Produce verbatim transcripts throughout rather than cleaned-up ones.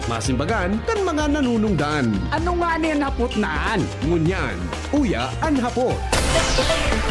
Masimbagan kan mga nanunungdan. Ano nga ni an hapot na an? Ngunyan, uya an hapot.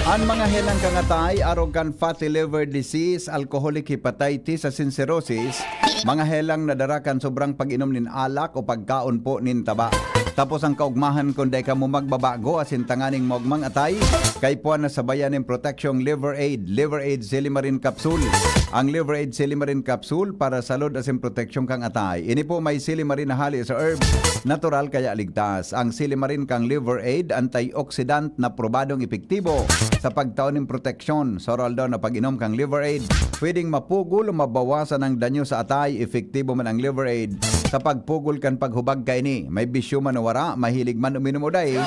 An mga helang kan atay, arog kan fatty liver disease, alcoholic hepatitis asin cirrhosis, mga helang na dara kan sobrang pag-inom nin alak o pagkaon po nin taba. Tapos an kaogmahan, kun dai kamo magbabago asin tanganing maogmang atay, kaipuhan na sabayan nin proteksyong Liver Aid, Liver Aid Silimarin Capsule. Ang Liver Aid Silimarin Capsule para salud asin proteksyon kan atay. Ini po may silimarin na hali sa herbs, natural kaya ligtas. Ang silimarin kan Liver Aid, antioxidant na probadong epektibo sa pagtao nin proteksyon. Sa oral daw na pag-inom kan Liver Aid, pwedeng mapugol o mabawasan ang danyo sa atay. Epektibo man ang Liver Aid sa pagpugol kan paghubag kaini. May bisyo man o wara, mahilig man uminom o dai,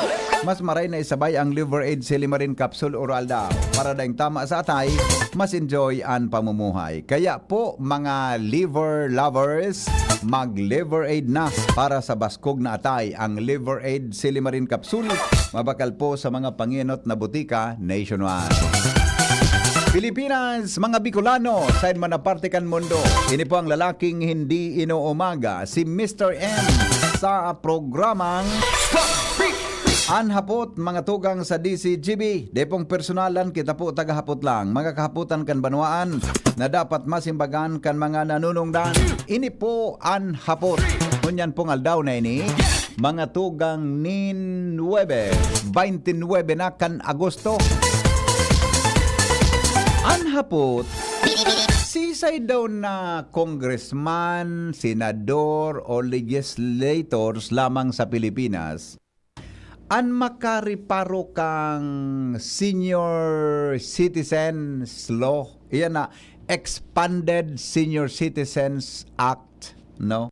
mas maray na isabay ang Liver Aid Silimarin Capsule Oral daw. Para daing tama sa atay, mas enjoy an pamumuhay. Kaya po, mga liver lovers, mag Liver Aid na para sa baskog na atay. Ang Liver Aid Silimarin Capsule, mabakal po sa mga pangenot na botika nationwide. Pilipinas, mga Bicolano, sain man na parte kan mundo. Ini po ang lalaking hindi inuumaga, si Mister M, sa programang An Hapot, mga tugang sa D C G B. Dai pong personalan, kita po taga-hapot lang. Mga kahapotan kan banwaan na dapat masimbagan kan mga nanunungdan. Ini po an hapot. Ngunyan pong aldaw na ini, mga tugang nin Huwebes, twenty-nine na kan Agosto. An hapot, sisay daw na congressman, senador, o legislators lamang sa Pilipinas an makareparo kang Senior Citizens Law? Iyan na, Expanded Senior Citizens Act, no?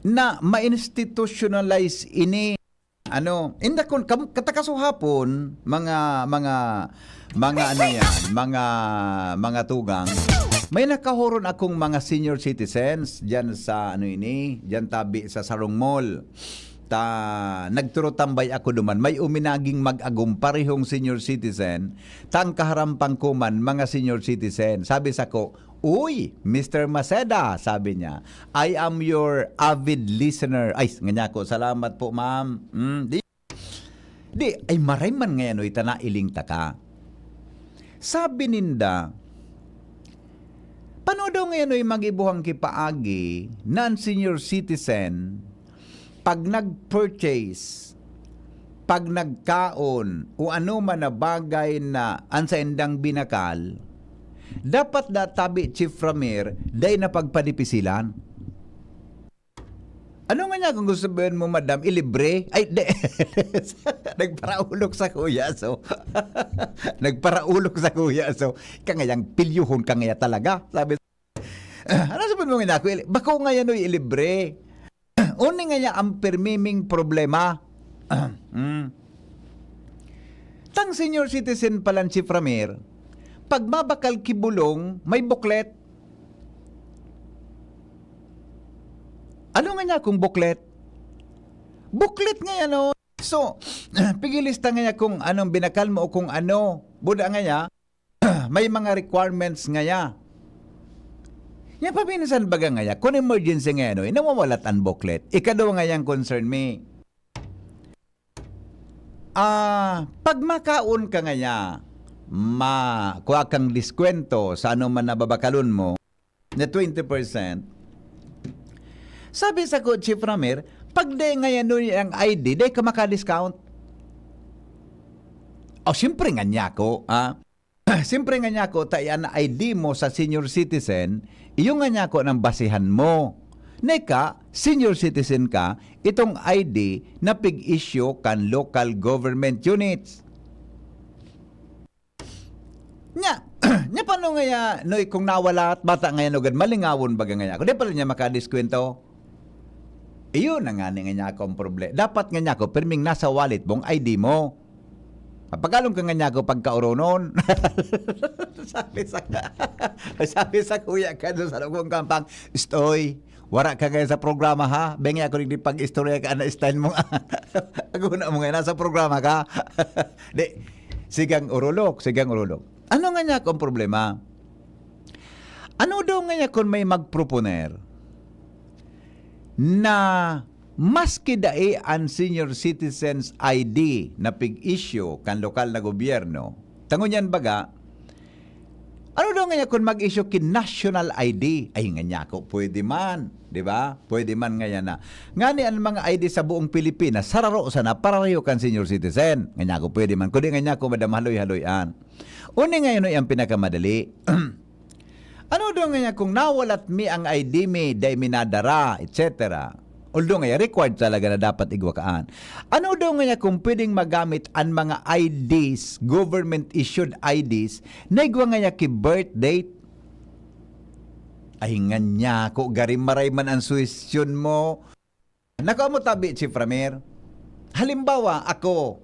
Na ma-institutionalize ini, ano, inda kun kam-, katakasuhapon, mga, mga, mga ano yan, mga, mga tugang, may nakahoron akong mga senior citizens diyan sa, ano ini, diyan tabi sa Sarong Mall. Ta, nagturutambay ako duman. May uminaging mag-agom, parehong senior citizen. Ta ang kaharampang ko man, mga senior citizen. Sabi sako, "Uy, Mister Maceda," sabi niya, "I am your avid listener." Ay, nganyako, "Salamat po, ma'am." Mm, di, di, ay, maray man ngayon, oy, ta nailing taka. Sabi ninda, "Pano daw ngayon, oy, magibo an kipaagi na an senior citizen, pag nag-purchase, pag nagkaon, o ano man na bagay na an saindang binakal, dapat da tabi, Chief Ramir, dai na pagpadipisilan." Ano nga niya kung gusto sabihin mo, madam, ilibre? Ay, di. Nagparaulok sa kuya, so. Nagparaulok sa kuya, so. Kangayang pilyuhon ka ngaya talaga, sabi. Ano sabi mo nga ako? Ili-, bako ngayon, oy, ilibre. Uni nga niya ang pirmiming problema. Mm. Tang senior citizen palan, Chief Ramir, pag mabakal ki bulong, may booklet. Ano nga niya kung booklet? Booklet nga yan, oh. So, pigilista nga niya kung anong binakal mo o kung ano. Buda nga niya, may mga requirements nga niya. Nya paminsan baga nga niya, kung emergency nga yan, oh, nawawalat ang booklet. Ikadwa nga yang concern mi. Ah, pag makaon ka ngaya, ma-, kuha kang diskwento sa ano man na babakalon mo, na twenty percent. Sabi sako, Chief Ramir, pag di ngayan nun ang I D, di ka maka-discount. O, siyempre nga niya ako, ah. Siyempre nga niya ako, ta iyan I D mo sa senior citizen, iyo nga niya ako ng basihan mo. Neka, senior citizen ka, itong I D na pig-issue kan local government units. Nya, nya paano ngaya, Noy, kung nawala at bata ngayon ugad, malingawon baga ngaya ako? Di pala niya makadiskwento? Iyon na nga ni nga niya ako ang problema. Dapat nga niya ako, pirming nasa wallet mong I D mo. Papagalon ka nga niya ako pagkauronon. Sabi sa, sabi sa kuya ka doon sa lugong kampang, "Stoy, wara ka ngayon sa programa, ha? Bengi ako rin pag-istorya ka, ana style mong, aguna mo ngayon, nasa programa ka." Di, sigang urulok, sigang urulok. Ano nga niya akong problema? Ano daw nga niya kung may magproponer? na maski dai an senior citizens I D na pig-issue kan lokal na gobyerno, ta ngunyan baga, ano daw ngaya kun mag-issue ki national I D? Ay, nganyan ako, pwede man, di ba? Pwede man ngaya na. Ngani an mga I D sa buong Pilipinas, sararo sana, pareho kan senior citizen. Nganyan ako, pwede man. Kundi nganyan ako, madam, haloy-haloy-an. Uni ngayon ay ang pinakamadali. Ano daw ngaya kung nawalat mi ang I D mi, dai mi nadara, et cetera? Although ngaya, required talaga na dapat igwa kaan. Ano daw ngaya kung pwedeng magamit an mga I Ds, government-issued I Ds, na igwa ngaya ki birth date? Ay, nganyan ako, gari maray man ang suhestyon mo. Naku, amo tabi, Chief Ramir. Halimbawa, ako,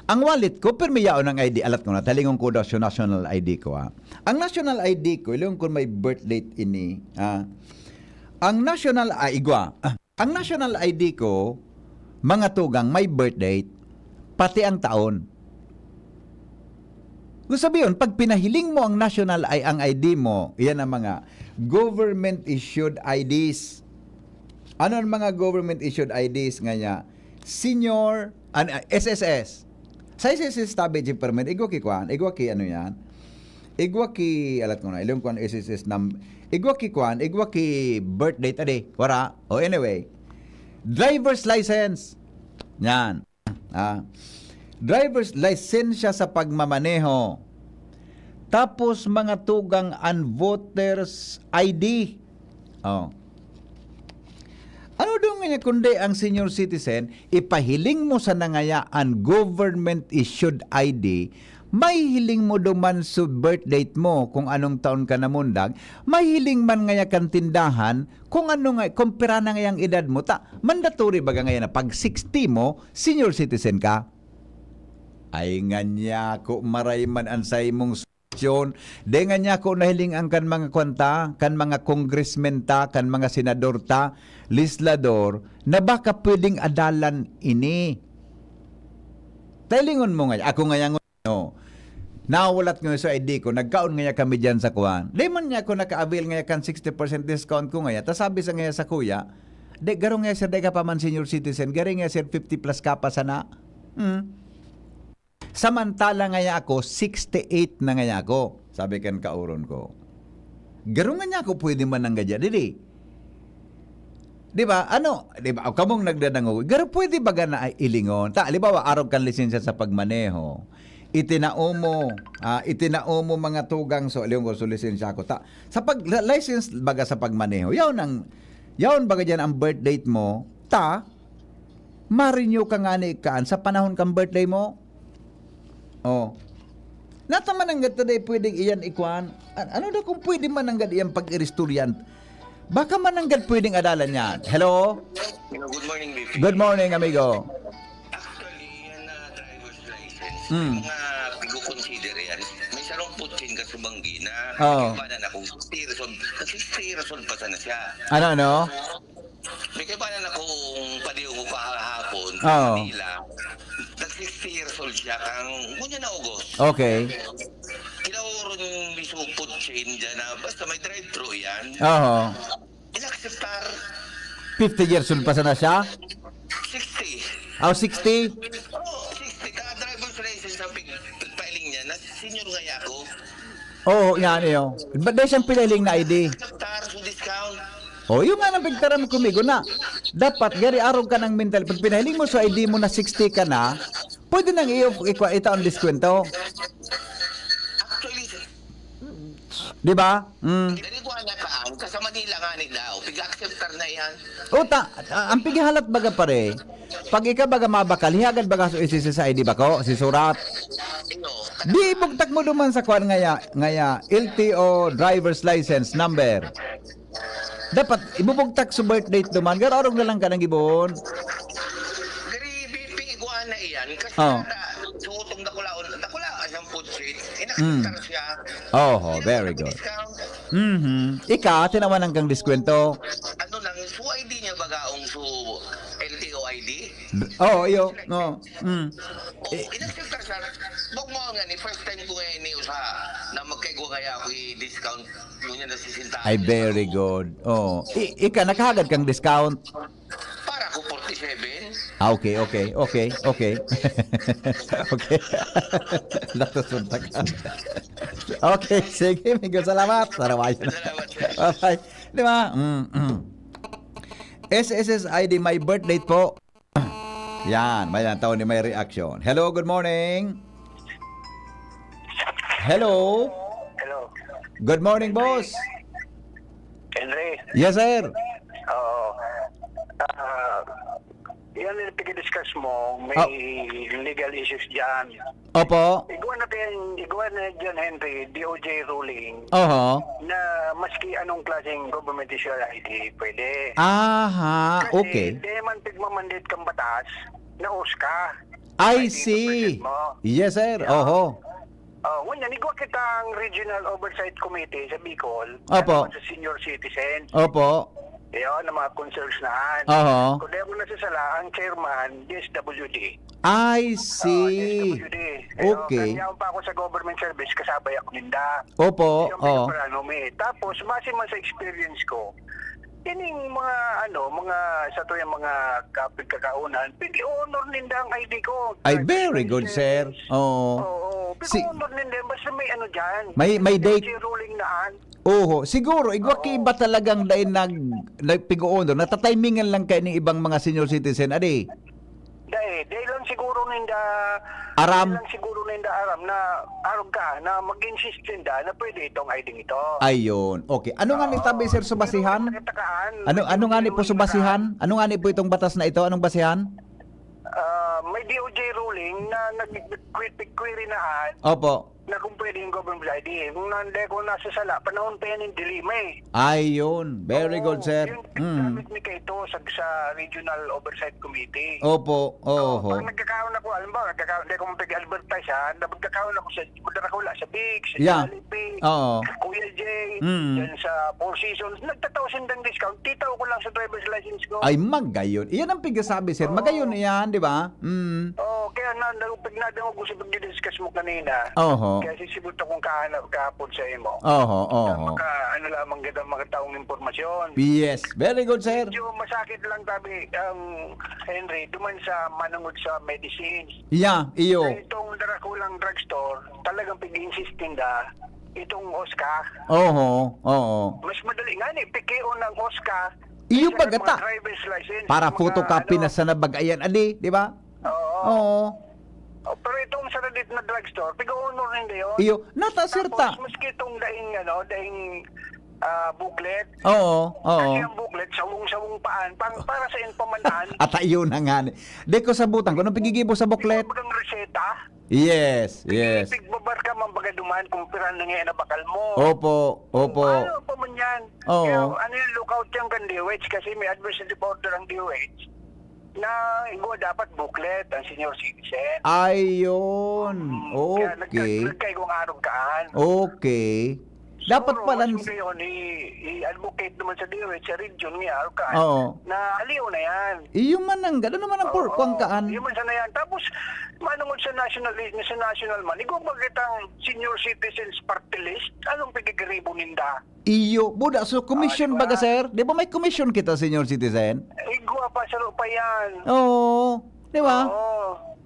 ang wallet ko, pirmi yaon ang I D, alat ko na, talingon ko daw sa national I D ko, ha. Ang national I D ko, ilingon ko may birth date ini, ha. Ang national, ah, igwa, ah, ang national I D ko, mga tugang, may birth date, pati ang taon. Kung sabihin, pag pinahiling mo ang national I, ang I D mo, iyan ang mga government-issued I Ds. Ano ang mga government-issued I Ds ngaya? Senior, an, ah, S S S. Sa S S S tabi, Chief Ramir, igwa ki kwan, igwa ki ano yan? Igwa ki, alat ko na, ilingon ko an S S S nam-, igwa ki kwan, igwa ki birth date, adi, wara. O anyway, driver's license. Yan. Ah, driver's lisensya sa pagmamaneho. Tapos mga tugang an voter's I D. Oh. Ano daw ngaya kundi ang senior citizen, ipahiling mo sana ngaya an government-issued I D, mahihiling mo duman sa birth date mo kung anong taon ka namundag, mahihiling man ngaya kan tindahan kung ano nga, kung pira na ngayang edad mo. Ta, mandatory baga ngaya na pag sixty mo, senior citizen ka? Ay, nganyan ako, maray man an saimong solusyon. Dai nganyan ako nahiling an kan mga kwan ta, kan mga congressmen ta, kan mga senador ta, legislador, na baka pwedeng adalan ini. Talingon mo ngaya, ako ngaya, no. Nawalat ngaya sa I D ko, nagkaon ngaya kami diyan sa kwan. Dai man ngaya ako naka-avail ngaya kan sixty percent discount ko ngaya. Ta sabi sa ngaya sa kuya, "Di, garo ngaya, sir, dai ka pa man senior citizen. Garo ngaya, sir, fifty plus ka pa sana." Hmm. Samantala ngaya ako, sixty-eight na ngaya ako, sabi kan kaoron ko. Garo ngaya ako, pwede man nanggad diri. Di ba? Ano, di ba? Kamong nagdadangog, garo pwede baga na ilingon? Ta, halimbawa, arog kan lisensya sa pagmaneho, itinao mo, ah, itinao mo mga tugang, so, ilingon ko, so, lisensya ko. Ta, sa pag, li-, license baga sa pagmaneho, yaon ang, yaon baga diyan ang birth date mo, ta, ma-renew ka ngani kaan sa panahon kan birthday mo. Oh. Nata man nanggad ta dai pwedeng iyan ikwan. An-, ano daw kung pwede man nanggad iyan pag-iristoryan? Baka man nanggad pwedeng adalan niya. Hello? Hello, good morning, B P. Good morning, amigo. Actually, yan na driver's license. Hmm. May mga pag-consider yan. May sarong putsin ka sumanggi na. Oo. Iba na na kung sixty years old, sixty years old pa sana siya. Ano, ano? May kaibanan akong padiyo ko kahapon sa Oo. Manila. Nag sixty years old siya, kang, ngunyan na August. Okay. Kinaoron mismo food chain dyan na basta may drive-thru yan. Oo. Inakseptar. Fifty years old pa sana siya? Sixty. Oh, sixty? Oo, sixty. Ka driver's license ang pig-, pigpailing niya. Nasa senior nga ako. Oo, yan, iyo. Ba't dahil siyang pinahiling na I D? Akseptar sa discount. Oh, yung nga nang pigtaram ko, migo, na dapat gari arog ka ng mental. Pag pinahiling mo sa I D mo na sixty ka na, pwede nang iyo, ikwa, itaon diskwento. Actually, sir, Di ba? Mm. Diri ko na kaan, ka sa Manila nga ni daw, pig-acceptar na yan. Uta, a-, ang pighalat baga, pare, pag ika baga mabakal, hiyagad baga so isisi sa I D bako, si surat. Iyo. Di ibugtak mo duman sa kwan ngaya, ngaya, L T O driver's license number. Dapat ibubugtak sa birth date duman, garo arog na lang ka nang gibon. Diri, B P, iguana iyan, kasi Oh. na, suotong dakulaon, dakulaon ang food chain, inakceptar Mm. siya. Oho, Inakceptar very ang good. Discount. Mhm. Ika, tinawanan kang diskwento? Ano lang, so I D niya baga ang so L T O I D? B-, oh, iyo. No. Mm. Oh, Eh, inakceptar siya. Bag mo nga ni, first time ko nga ini usa na magkaigo Kaya ako i-discount. Yun yung nasisintahan. Ay, very good. Oh. I- ika, nakahagad kang discount? Para ko forty-seven. Ah, okay, okay, okay, okay. Okay. Natusod na ka. Okay, sige, Migo, salamat. Sarawayan na. Salamat, sir. Bye-bye. Di ba? Mm, mm. S S S I D, my birthday po. Yan, may tao ni may reaction. Hello, good morning. Hello. Hello. Good morning, boss. Henry. Yes, sir. Oo. Ah, yan yung pinag-discuss mo, may Oh. Legal issues dyan. Opo. Igwa na kayo, igwa na dyan, Henry, D O J ruling Oho. Na maski anong klaseng government issued I D, pwede. Aha, Kasi okay. Di man pigmamandate kang batas na OSCA. I Pwede see. Mo. Yes, sir. Oho. Oh, ngunyan, igwa kita ang Regional Oversight Committee sa Bicol. Opo. Ano sa senior citizens. Opo. Yun, ang mga concerns na. Oho. Kung di ako nasasala, ang chairman, D S W D. I Oh, see. D S W D. Ayun, Okay. Kaya pa ako sa government service, kasabay ako ninda. Opo. Yung Oh. pinaparanom eh. Tapos, base man sa experience ko, ining mga, ano, mga, sa to yung mga kapagkakaunan, pig-honor ninda ang I D ko. Ay, very good, sir. Oo. Oo, Si- pig-honor ninda. Basta may ano dyan. May- may date. May ruling naan. Oho. Siguro, igwa ki iba talagang dahil nag, nagpig-honor. Natatimingan lang kayo ng ibang mga senior citizen. Adi? Dahil, dahil lang siguro ninda, Aram. Dahil lang siguro ninda aram na arog ka, na mag-insist ninda na pwede itong I D ito. Ayun. Okay. Ano nga ni tabi, sir, sa basihan? Katakaan, Ano ano nga ni po sa basihan? Ano nga ni po itong batas na ito? Anong basihan? Ah, may D O J ruling na nag-query na Opo. na kung pwede yung government I D. Kung nande ko nasasala, panahon pa yan yung dilima eh. Ayun. Very good, sir. Yung Mm. gamit ni Kaito sa, sa Regional Oversight Committee. Opo. Oho. Pag nagkakaon ako, alam ba, nagkakaon, hindi ako mag-advertise ha, na magkakaon ako sa, magkakaon sa Big, sa Yeah. Jollibee, Oo. Kuya J, Mm. yan sa Four Seasons, nagtataw sindang discount, titaw ko lang sa driver's license ko. Ay, magayon. Iyan ang pigasabi, sir. Magayon iyan, di ba? Mm. Oo, kaya na, na, pag nadangog ko sa pag-discuss mo kanina, Oho. kaya sisibot akong kahanap kahapon sa imo. Oho, oho. Maka, ano lamang kita, mga taong impormasyon. Yes. Very good, sir. Medyo masakit lang tabi, ang Henry, duman sa manungod sa medicines. Yeah, iyo. Itong Darakulang Drugstore, talagang pag-insist ninda, itong OSCA. Oho, oo. Mas madali nga ni, pikion ng OSCA. Iyo Sa bagata. mga driver's license, Para mga photocopy ano. Na sa nabagayan, adi, di ba? Oo. Oo. Oh, pero itong sa radit na drugstore, pig-honor ninda yun. Iyo, nata, sir, ta. Tapos, maski itong daing, ano, daing ah, booklet. Oo, oo. Kasi ang booklet, sawong-sawong paan, pang, para sa inpamanaan. At ayun na nga. Di ko sabutan kung anong pigigibo sa booklet. Bagang reseta. Yes, yes. Tigbabar ka, mambaga duman kung pira na ngayon na bakal mo. Opo, opo. Ano pa man yan? Oo. Kaya, ano yung lookout yan kan D O H? Kasi may administrative order ang D O H na igwa dapat booklet ang senior citizen. Ayun. Kaya nagka- Okay. nagkaigwang arog kaan. Okay. Dapat Siguro, pala mas magayon, i- i-advocate naman sa D O H, sa region niya, arog kaan, Oo. na aliw na yan. Iyo man ang gano'n naman ang por Oo, kuwang kaan. Yung man sana yan. Tapos, manungod sa national, sa national man, igwa ba kitang senior citizens party list? Anong pigigiribo ninda? Iyo, buda. So, commission Ah, di ba? Baga, sir? Di ba may commission kita, senior citizen? Igwa pa sa lupa yan. Oo. Di ba? Oo.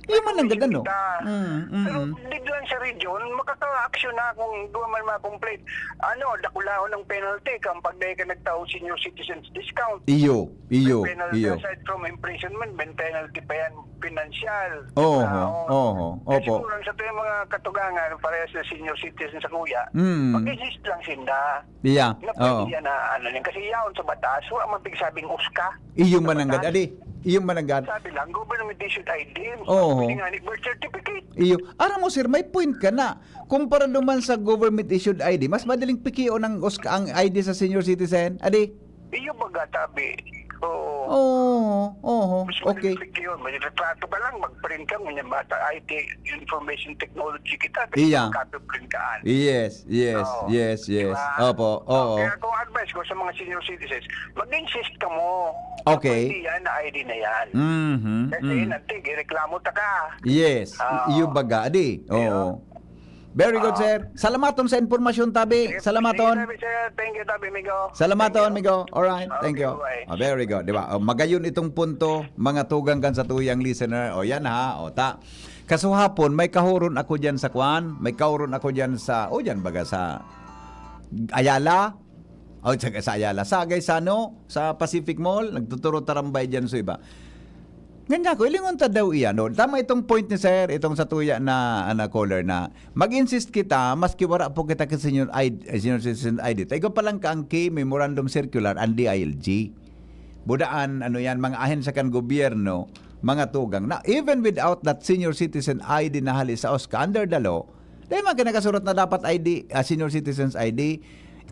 Iyo man ang ganda, no? Kita. Mm, mm, Pero mm. Di lang sa region, makaka-action na kung igwa man ma-complain. Ano, dakulahon ng penalty kung pag di ka nagtao senior citizens discount. Iyo, iyo, May penalty iyo. Aside from imprisonment, may penalty pa yan, financial. Oho, Ah, oho, Kaya opo. siguro ang sa tuwing mga katugangan, parehas na senior citizens sa kuya, Mm. mag-insist lang sinda. Yeah. Na pwede Oo. yan na ano yan. Kasi yaon sa batas, wala man pigsabing OSCA. Iyo mananggad, adi. Iyo mananggad. Sabi lang, government issued I D. Oo. Pwede nga ni birth certificate. Iyo. Aram mo, sir, may point ka na. Kumpara duman sa government issued I D, mas madaling pikion ang OSCA, ang I D sa senior citizen. Adi? Iyo baga, tabi. Oo. Oo, oho. Mas Okay. madaling pikion. May retrato ka lang, mag-print ka, ngunyan bata I T, information technology kita, Iya. Copy print ka. Yes, yes, Oo. yes, yes. Diba? Opo, oo. Kaya kung advice ko sa mga senior citizens, mag-insist ka mo. Okay. Pwede yan, na I D na yan. Mhm. Kasi Mm. nanti, reklamo ta ka. Yes, Ah, iyo baga, adi. Oo. Iyo. Very good, sir. Salamaton sa impormasyon, tabi. Salamaton. Thank you, sir. Thank you, tabi, amigo. Salamaton, amigo. Alright, thank you. Oh, very good, di ba? Oh, magayon itong punto, mga tugang kan sa tuyang listener. O yan ha, o ta. Kasuhapon, may kahuron ako dyan sa kwan. May kahuron ako dyan sa, o dyan baga sa Ayala. O, sa, sa Ayala. Sa Agaysano, sa Pacific Mall, nagtuturo tarambay dyan sa iba. Nganyan ko, ilingon ta daw iyan. No? Tama itong point ni sir, itong sa tuya na, na caller na mag-insist kita, maski wala po kita ka senior, I D, eh, senior citizen I D. Taigo pa lang ka ang key memorandum circular, ang D I L G. Budaan, ano yan, mga ahensya kan gobyerno, mga tugang na even without that senior citizen I D na hali sa OSCA under the law, dahil man kinakasurat na dapat I D, ah, senior citizens I D,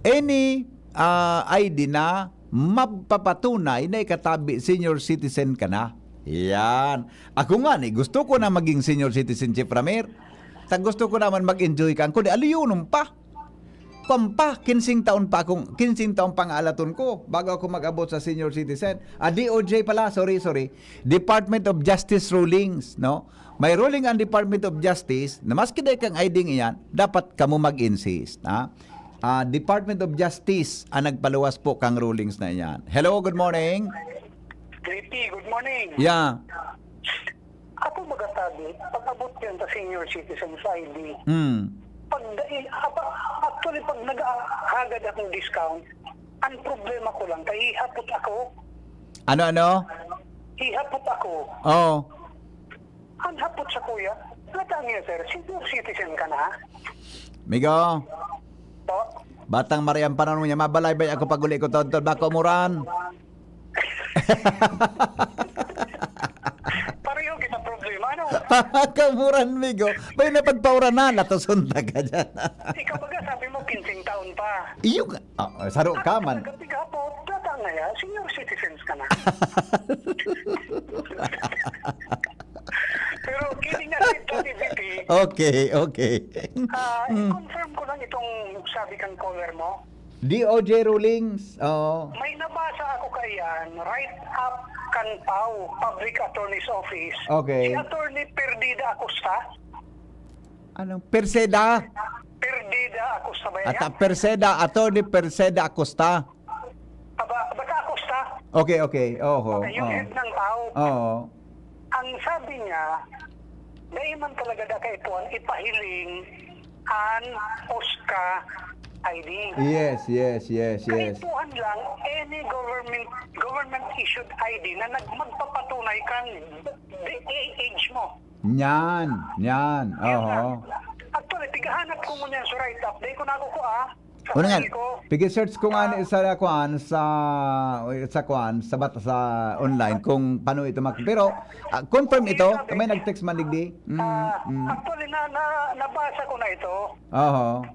any ah, I D na magpapatunay na ikatabi senior citizen ka na. Yan. Ako nga ni, gusto ko na maging senior citizen, Chief Ramir. Ta gusto ko naman mag-enjoy kan, kundi aliyonon pa. Kwan pa, kinsing taon pa akong, kinsing taon pa nga alaton ko bago ako mag-abot sa senior citizen. Ah, D O J pala, sorry, sorry. Department of Justice rulings, no? May ruling ang Department of Justice na maski dai kang I D iyan, dapat kamo mag-insist, ha? Ah, Department of Justice ang nagpaluwas po kang rulings na iyan. Hello, good morning. J P, good morning. Yeah. Ako magatabi, pag-abot yan sa senior citizens I D, Hmm. pag dai, apa, actually, pag nag-aagad akong discount, ang problema ko lang, kay hihapot ako. Ano, ano? Hihapot ako. Oh. Ang hapot sa kuya, natang niya, sir, senior citizen ka na? Migo, Po? batang Marian pa niya, mabalaybay ako pag uli ko, Tontol. Bako muran. Pareho kita problema, ano? Kamuran, Migo. Bay na pagpauranan, latoson ta ka dyan. Ikaw baga, sabi mo, kinsing taon pa. Iyo nga. Ah, saro ka man. Pag hapot, natang niya, senior citizens ka na. Pero kidding aside, Tony V P, Okay, okay. ah, i-confirm ko lang itong sabi kang caller mo. D O J rulings. Oo. May nabasa ako kaiyan, write-up kan PAO, Public Attorney's Office. Okay. Si Attorney Perdida Acosta. Anong Perseda? Perdida Acosta ba yan? At Perseda, Attorney Perseda Acosta. Aba, basta Acosta. Okay, okay. Oho. Okay, yung Oo. head ng PAO. Oo. Ang sabi niya, dai man talaga da kaipuhan ipahiling an OSCA I D. Yes, yes, yes, yes. Kaipuhan lang any government government issued I D na nag magpapatunay kan the age mo. Nyan, nyan. Oho. Actually, tigahanap ko ngunyan sa write-up. Dai ko nakukuha. Sa Una nga, file ko. pigi-search ko nga ni sa kuan sa sa kuan sa bat sa online kung paano ito mak pero ah, confirm ito may nag-text man digdi. Mm, Ah, mm. Actually, na, na, nabasa ko na ito. Oho.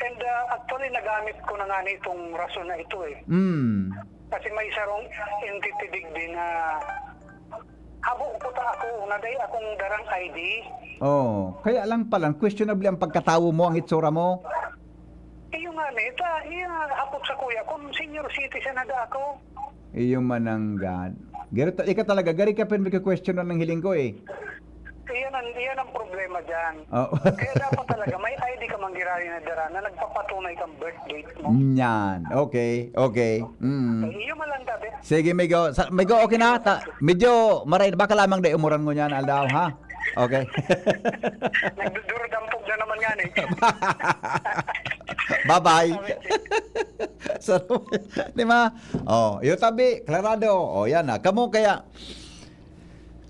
And uh, actually, nagamit ko na nga na itong rason na ito eh. Mm. Kasi may sarong entity digdi na habo ko ta ako, na dai akong darang I D. Oh, kaya lang pala questionable ang pagkatawo mo, ang itsura mo. Iyo nga ni, ta, iya, hapot sa kuya, kung senior citizen na da ako. Iyo man ang God. Garo ta, ika talaga, gari ka pin question ng hiling ko eh. Iyan ang, iyan ang problema dyan. Oh. Kaya dapat talaga may I D ka manggirayo na dara na nagpapatunay kang birth date mo. Yan. Okay, okay. Mm. Iyo man lang tabi. Sige, Migo. Sa, Migo, okay na? Ta, medyo maray, baka lamang dai umuran ngunyan, aldaw, ha? Okay. Nagdudurdampog na naman nga ni. Bye-bye. So, di ba? Oh, iyo tabi, klarado. Oh, yan na. Kamo kaya,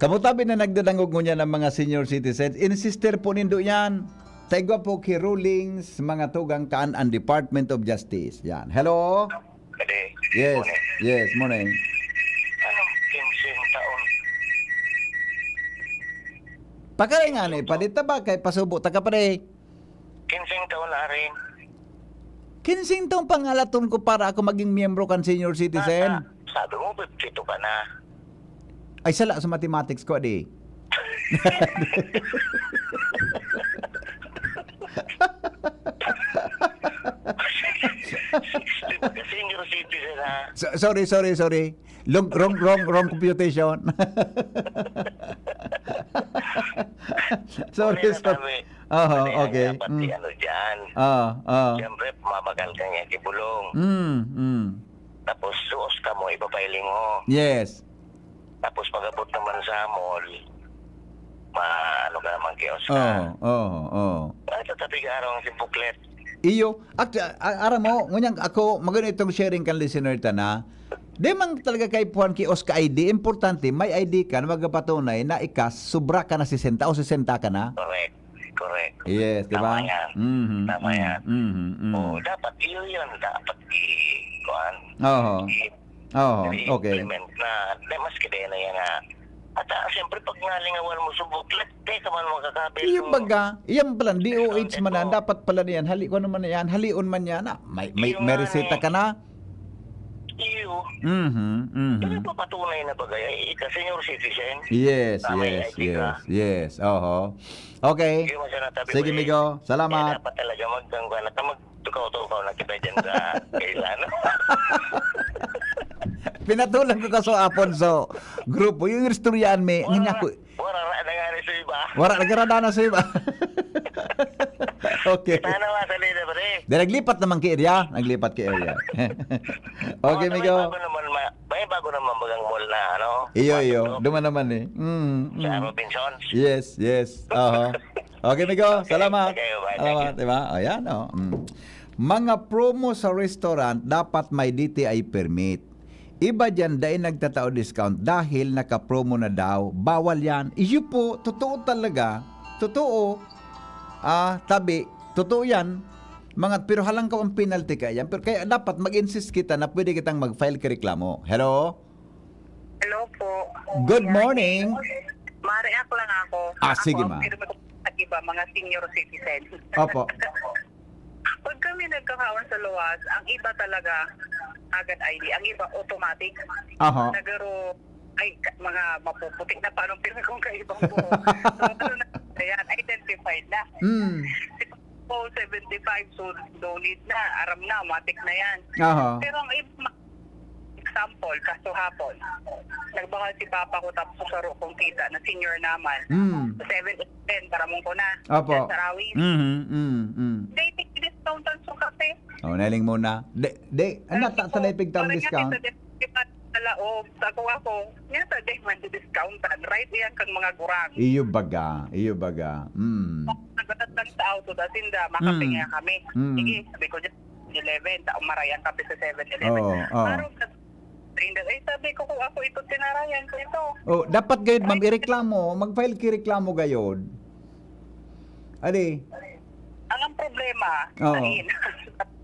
kamo tabi na nagdadangog ngunyan ng mga senior citizens, insister po nindo yan. Taigwa po ki rulings, mga tugang kaan ang Department of Justice. Yan. Hello? Pwede. Yes, Morning. yes, morning. Ano, kinseng taon? Pakaray nga ni, padi ta ba kay pasubo ta ka, pare? Kinseng taon na rin. Kinsing taon pangalaton ko para ako maging miyembro kan senior citizen. Sabi mo, fifty-two ka na. Ay, sala sa mathematics ko, di. Senior citizen, ha? So, sorry, sorry, sorry. Long, wrong, wrong, wrong computation. Sorry, Okay na, sorry. Tami. Oho, okay. Dapat mm. Ano dyan. Ah, ah. Siyempre, mabakal ka niya, kibulong. Mm, mm. Tapos, suos ka mo, ipapahiling mo. Yes. Tapos, pag-abot naman sa mall, ma-, ano ka naman, kiosk ka. Oo, oo, oo. Ay, tatabi ka araw ang booklet. Iyo, at, ah, aram mo, ngunyan ako, maganda itong sharing kan listener ta na. Di man talaga kaipuhan kiosk ka I D. Importante, may I D ka na magapatunay na ikas, sobra ka na sesenta o sesenta ka na. Correct. Correct. Yes, di ba? Tama yan. Mhm, Tama mhm, yan. mhm, mhm. Oo, dapat iyo yan. Dapat i-, kuhan. Oho. I-, Oho, okay. i-implement na. Di, maski di na yan nga. At, ah, siyempre, pag nalingawan mo sa booklet, di ka man makakapil Yung mo. baga, yan pala, D O H man na, Discounted mo. dapat pala na yan, hali, kung ano man na yan, halion man yan, ah, may, may, Yung may nga reseta eh. ka na. Iyo. Mhm, mhm. Pero papatunay na bagay, ay, ika senior citizen. Yes, Na may yes, I D ka. yes, yes. Oho. Okay. Sige, masaya na tabi Sige, ko eh. Migo. Salamat. Kaya dapat talaga mag-, mag-, magtukaw-tukaw na kita dyan sa kailan. Pinatulan ko ka sa Aponso grupo, yung istoryahan mi, Wala, nga ko, wala na nga rin sa iba. wala, nagrada na sa iba. Okay. Sana masalida, pre. Di, naglipat naman ki area. Naglipat ki area. Okay, Oh, may Migo. bago naman, ma-, may bago naman bagang mall na, ano, Iyo, iyo. Waterproof. Duman naman eh. Mm, Sa mm. Robinsons. Yes, yes. Oho. Okay, Migo. Okay, Salamat. okay, bye. Thank Salamat, you. di ba? Ayan, oh. Mm. Mga promo sa restaurant, dapat may D T I permit. Iba diyan, dai nagtatao discount dahil naka-promo na daw. Bawal yan. Iyo po, totoo talaga. Totoo. Ah, tabi. Totoo yan. Mga, pero halangkaw ang penalty kaya yan. Pero kaya dapat mag-insist kita na pwede kitang mag-file ki reklamo. Hello? Hello po. Good Yan. morning. Ma-react lang ako. Ah, Ako, sige, ang ma'am. pirmi ko sa iba, mga senior citizen. Opo. Pag kami nagkakaon sa luwas, ang iba talaga, agad I D. Ang iba, automatic. Aha. Nagaro-, ay, ka-, mga mapuputi na, paano pirmi kong kaibang buhok? So, ano na, ayan, identified na. Mm. Si Paco, seventy-five, so no need na. Aram na, matik na yan. Aha. Pero ang iba, ma-, example, kaso hapon, nagbakal si Papa ko tapos saro kong tita na senior naman. Mm. Sa Seven Eleven, paramong ko na. Opo. Sa Sarawi. Mhm, mm, mm. They take discount ang sa kape. Oh, nahiling mo na. Di, di, ano, Sabi ta-, ko, sa naipig tang parang nga discount? kita, di ba, sa laog. Sabi ko ako, nga sa di man di discountan. Right yan kang mga gurang. Iyo baga, iyo baga. Mm. Nagbatas lang sa auto, tas sinda, makape Mm. nga kami. Mm. Sige, sabi ko dyan, eleven, taong maray ang kape sa Seven Eleven. Oo, oo. Parang sa, ay, sabi ko, kung ako ito, tinarayan ko ito. Oh, dapat gayud, ma'am, Ay, ireklamo. Mag-file ki reklamo gayud. Adi. Ang, ang problema, Oo. sain.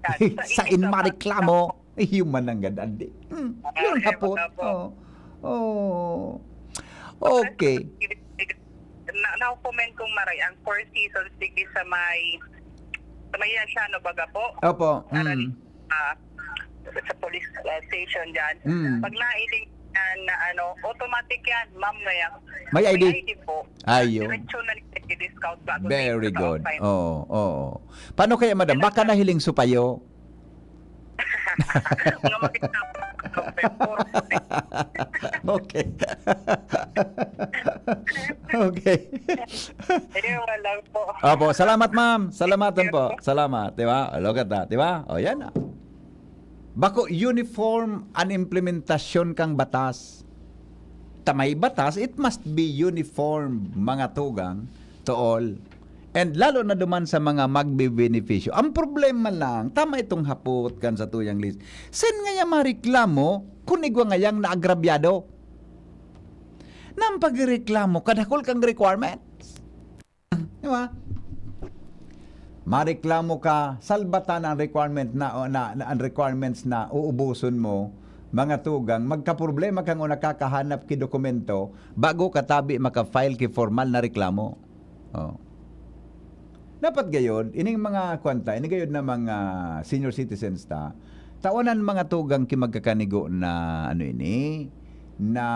Sain Sain mareklamo. Human nanggad, adi. Hmm, Ah, yun eh, hapot. wala po. Oo. Oo. Okay. Na, na-comment kong maray ang Four Seasons, digdi sa may, sa may Asiano, baga po. Opo. Para Mm. di, ah, sa police, ah, station dyan. Mm. Pag nailing yan na ano, automatic yan, ma'am, na yan. May I D? May I D po. Ayun. Diretso na nila i-discount bago Very nila good. pa-file. Oo, oo. Paano kaya, madam? Baka nahiling supayo? Mga maganda. Okay. Okay. Ayun, wala po. Opo, salamat, ma'am. Salamatan po. Salamat, di ba? Look at that, di ba? O, yan na. Bako uniform an implementasyon kang batas. Ta may batas, it must be uniform, mga tugang, to all. And lalo na duman sa mga magbebenepisyo. Ang problema lang, tama itong hapot kan satuyang list. Sain ngaya mareklamo kun igwa ngayang naagrabyado? Nang pagreklamo, kadakol kang requirements. Di ba? Mareklamo ka, salbatan ang requirement na, na, na, ang requirements na uubuson mo, mga tugang, magkaproblema kang o nakakahanap ki dokumento bago ka tabi maka-file ki formal na reklamo. Oh. Dapat gayod, ining mga kwan ta, ini gayod na mga senior citizens ta, tawanan mga tugang ki magkakanigo na, ano ini, na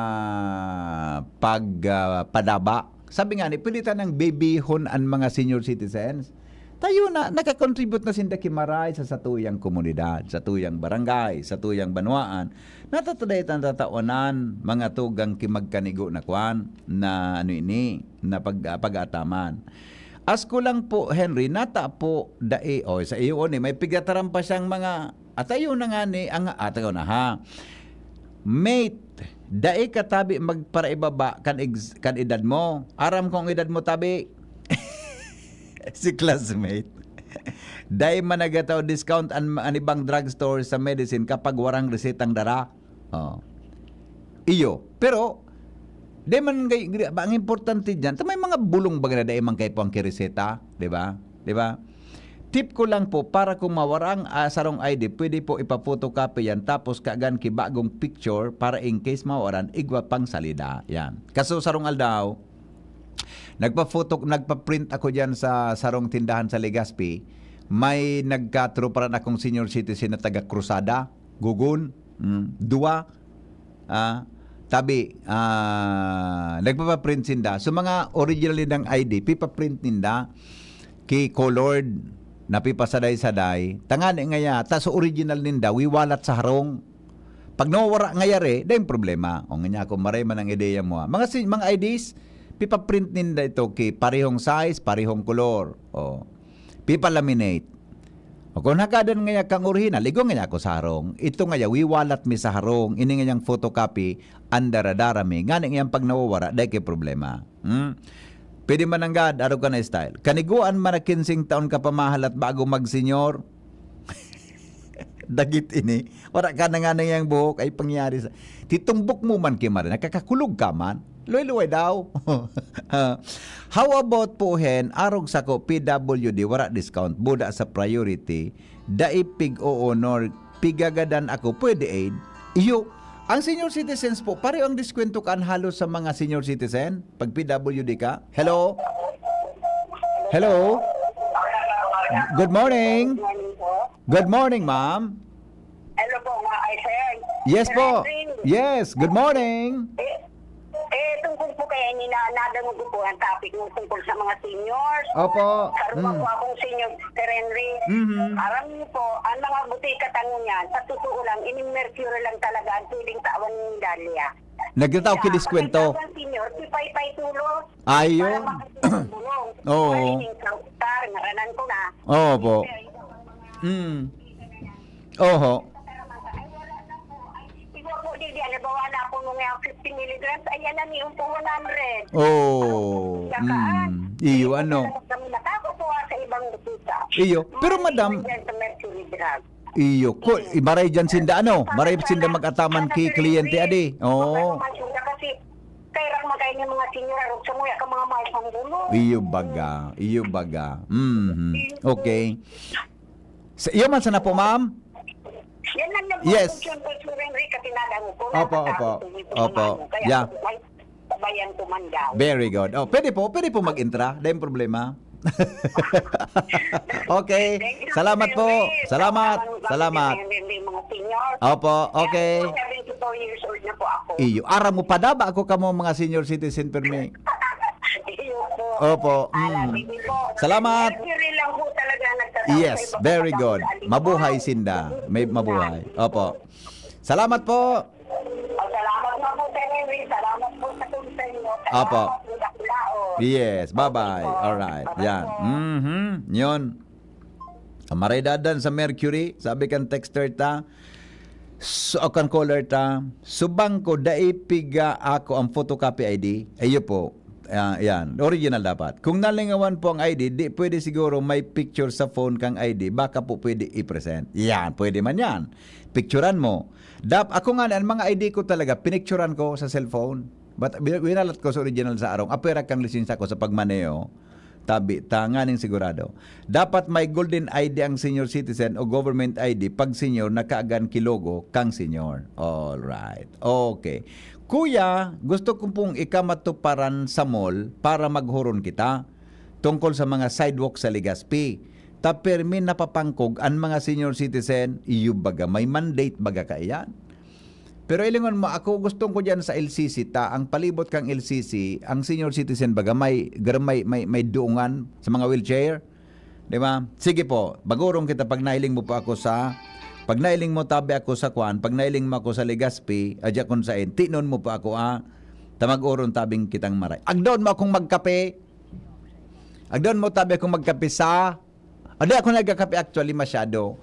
pag, ah, padaba. Sabi nga ni, pilitan ng bebihon an mga senior citizens. Tayo na, nakakontribute na sinda ki maray sa satuyang komunidad, satuyang barangay, satuyang banwaan. Natataday tan tatawanan, mga tugang ki magkanigo na kwan, na ano ini, na pag-, ah, pag-aataman. Asko lang po, Henry, nata po dai, o, sa iyo ni, may pigataram pa siyang mga, atayo na nga ni, ang, atayo na ha. Mate, dai ka tabi magparaibaba kan ex-, kan edad mo. Aram kong edad mo tabi. Si classmate. Dai man nagataw discount an, an ibang drugstore sa medicine kapag warang resetang dara. Oh. Iyo. Pero, di man gay-, gri-, ba, ang importante diyan, ta may mga bulong baga na dai man kaipuhan ki reseta, di ba? Di ba? Tip ko lang po, para kung mawarang, ah, sarong I D, pwede po ipa-photocopy yan, tapos kagan ki bagong picture para in case mawaran, igwa pang salida. Yan. Kaso sarong aldaw, nagpa-photo, nagpa-print ako diyan sa sarong tindahan sa Legazpi. May nagkatroparan akong senior citizen na taga Cruzada, Gugun, mm, duwa. Ah, tabi, ah, nagpapaprint sinda. So, mga original nindang I D, pipaprint ninda ki colored, napipasaday-saday. Tangani ngaya, ta sa original ninda, wiwalat sa harong. Pag nawawara ngayari, dai problema. O nga niya, kung maray man ang ideya mo, ah. Mga si-, mga I Ds, pipaprint ninda ito ki parehong size, parehong color. O, pipalaminate. O, kung hagadan ngaya kang orihinal, igwa ngaya ako sa harong. Ito ngaya, wiwalat mi sa harong. Ini ngayang photocopy, an daradara mi. Ngani ngayang pag nawawara, dai kay problema. Hmm? Pwede man nanggad, arog ka na style. Kaniguan man na kinsing taon ka pa mahalat bago magsenyor. Dagit ini. Wala ka na nga na yang buhok ay pangyari sa... Titumbok mo man ki Maria, nakakakulog ka man. Luway-luway daw. Ah, how about po, Hen, arog sako, P W D, wala discount, buda sa priority, dai pig-o-honor, pigagadan ako, pwede aid? Iyo, ang senior citizens po, pareho ang diskwento kan halos sa mga senior citizen, pag P W D ka. Hello? Hello? Good morning. Good morning po. Good morning, ma'am. Hello po, mga sir. Yes Sir po. Henry. Yes, good morning. Eh, eh, tungkol po kaya ini na nadangog ko po ang topic mo tungkol sa mga seniors. Opo. Karoon Mm. po akong senior, Sir Henry. Mhm. Aram niyo po, ang mga butika tango niyan, sa totoo lang, ini Mercury lang talaga ang pwedeng tawan ni Dalia. Nagtataw Kaya, ki diskwento. Pag nagtawag senior, si Paypay Tulos, Ayo. Para makatulong. Oo. Morning, Sir. Ngaranan ko na. Opo. Mm. Oho. Siguro po, di, di, halimbawa na po nung yung fifty milligrams, ayan na, niyo po one hundred. Oh. Saka, Mm. Iyo, ano? Kami nakakakuha sa ibang butika. Iyo. Pero, May madam, iba dyan sa Mercury Drug. Iyo, ko, maray dyan sinda, ano? Maray sinda mag-ataman ki kliyente, adi. Oo. Kasi, kaya lang magkain yung mga senior, arog sa muya ka mga mahal pang gulo. Iyo baga, iyo baga. Mhm. Okay. Sa iyo man sana po, ma'am? Yan lang nagmamahal Yes. Siyempre, Sir Henry, kasi nadangog ko na Opo, opo. Opo. Kaya Yeah. may sabayan ko man daw. Very good. Oh, pwede po, pwede po mag-intra. Dahil problema. Okay. Thank you, Salamat Sir po. Henry. Salamat. Salamat, Salamat. Sir Henry, mga senior. Opo, okay. Kaya po, seventy-four years old na po ako. Iyo, aram mo pa da ba ako kamo mga senior citizen permi? Iyo po. Opo, Ala, mm. sige po. Salamat. Mercury lang po talaga nagtatao Yes, sa iba very mga good. Mabuhay sinda. May mabuhay. Opo. Salamat po. Oh, salamat nga po, Sir Henry. Salamat po sa tulong sa inyo. Apo. Salamat po, Dakulaon. Yes, bye-bye. Okay po. Alright, Bye-bye yan. po. Mhm, yun. Ang maray dadan sa Mercury, sabi kan texter ta, so, o kan caller ta, subang ko, dai piga ako ang photocopy I D. Ayo po. Ah, yan. Original dapat. Kung nalingawan po ang I D, di pwede siguro may picture sa phone kang I D. Baka po pwede i-present. Yan, pwede man yan. Picturan mo. Dap-, ako nga, ang mga I D ko talaga, pinicturan ko sa cellphone. But wi-, winalat ko sa original sa arong. Apwera kang lisensya ko sa pagmaneho. Tabi, ta, nganing sigurado. Dapat may golden I D ang senior citizen o government I D pag senior na kaagan ki logo kang senior. All right. Okay. Kuya, gusto ko pong ikamatuparan sa mall para maghuron kita tungkol sa mga sidewalk sa Legazpi. Ta permi napapangkog an mga senior citizen, iyo baga may mandate baga kaiyan. Pero ilingon mo, ako gustong ko diyan sa L C C ta, ang palibot kang L C C, ang senior citizen baga may, gar-, may, may, may duungan sa mga wheelchair. Di ba? Sige po, magurong kita pag nailing mo po ako sa, pag nailing mo tabi ako sa kwan, pag nailing mo ako sa Legazpi, adya kun sain, tinon mo po ako, ah. Ta mag-uron tabing kitang maray. Agdaon mo akong magkape. Agdan mo tabi akong magkape sa, ah, di ako nagkakape actually masyado.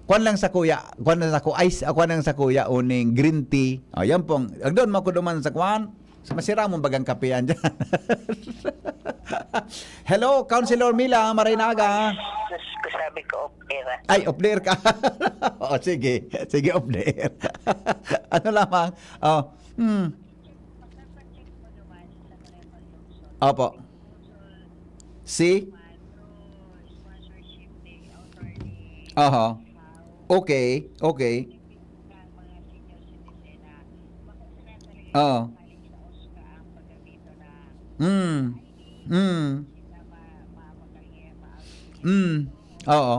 Kuwan lang sa kuya, kuwan lang sa ku-, ice, ah, kuwan lang sa kuya, uning green tea. O, yan pong, agdan mo ako duman sa kuwan. Sa masira mong bagang kape yan dyan. Hello, Councilor Mila, maray na aga. Sus, kasabi ko, off air, ah. Ay, off air ka. O, sige. Sige, off air. Ano lamang? O, hmm. Opo. Si? Aha. Okay, okay. Oo. Hmm. Hmm. Hmm. Oo.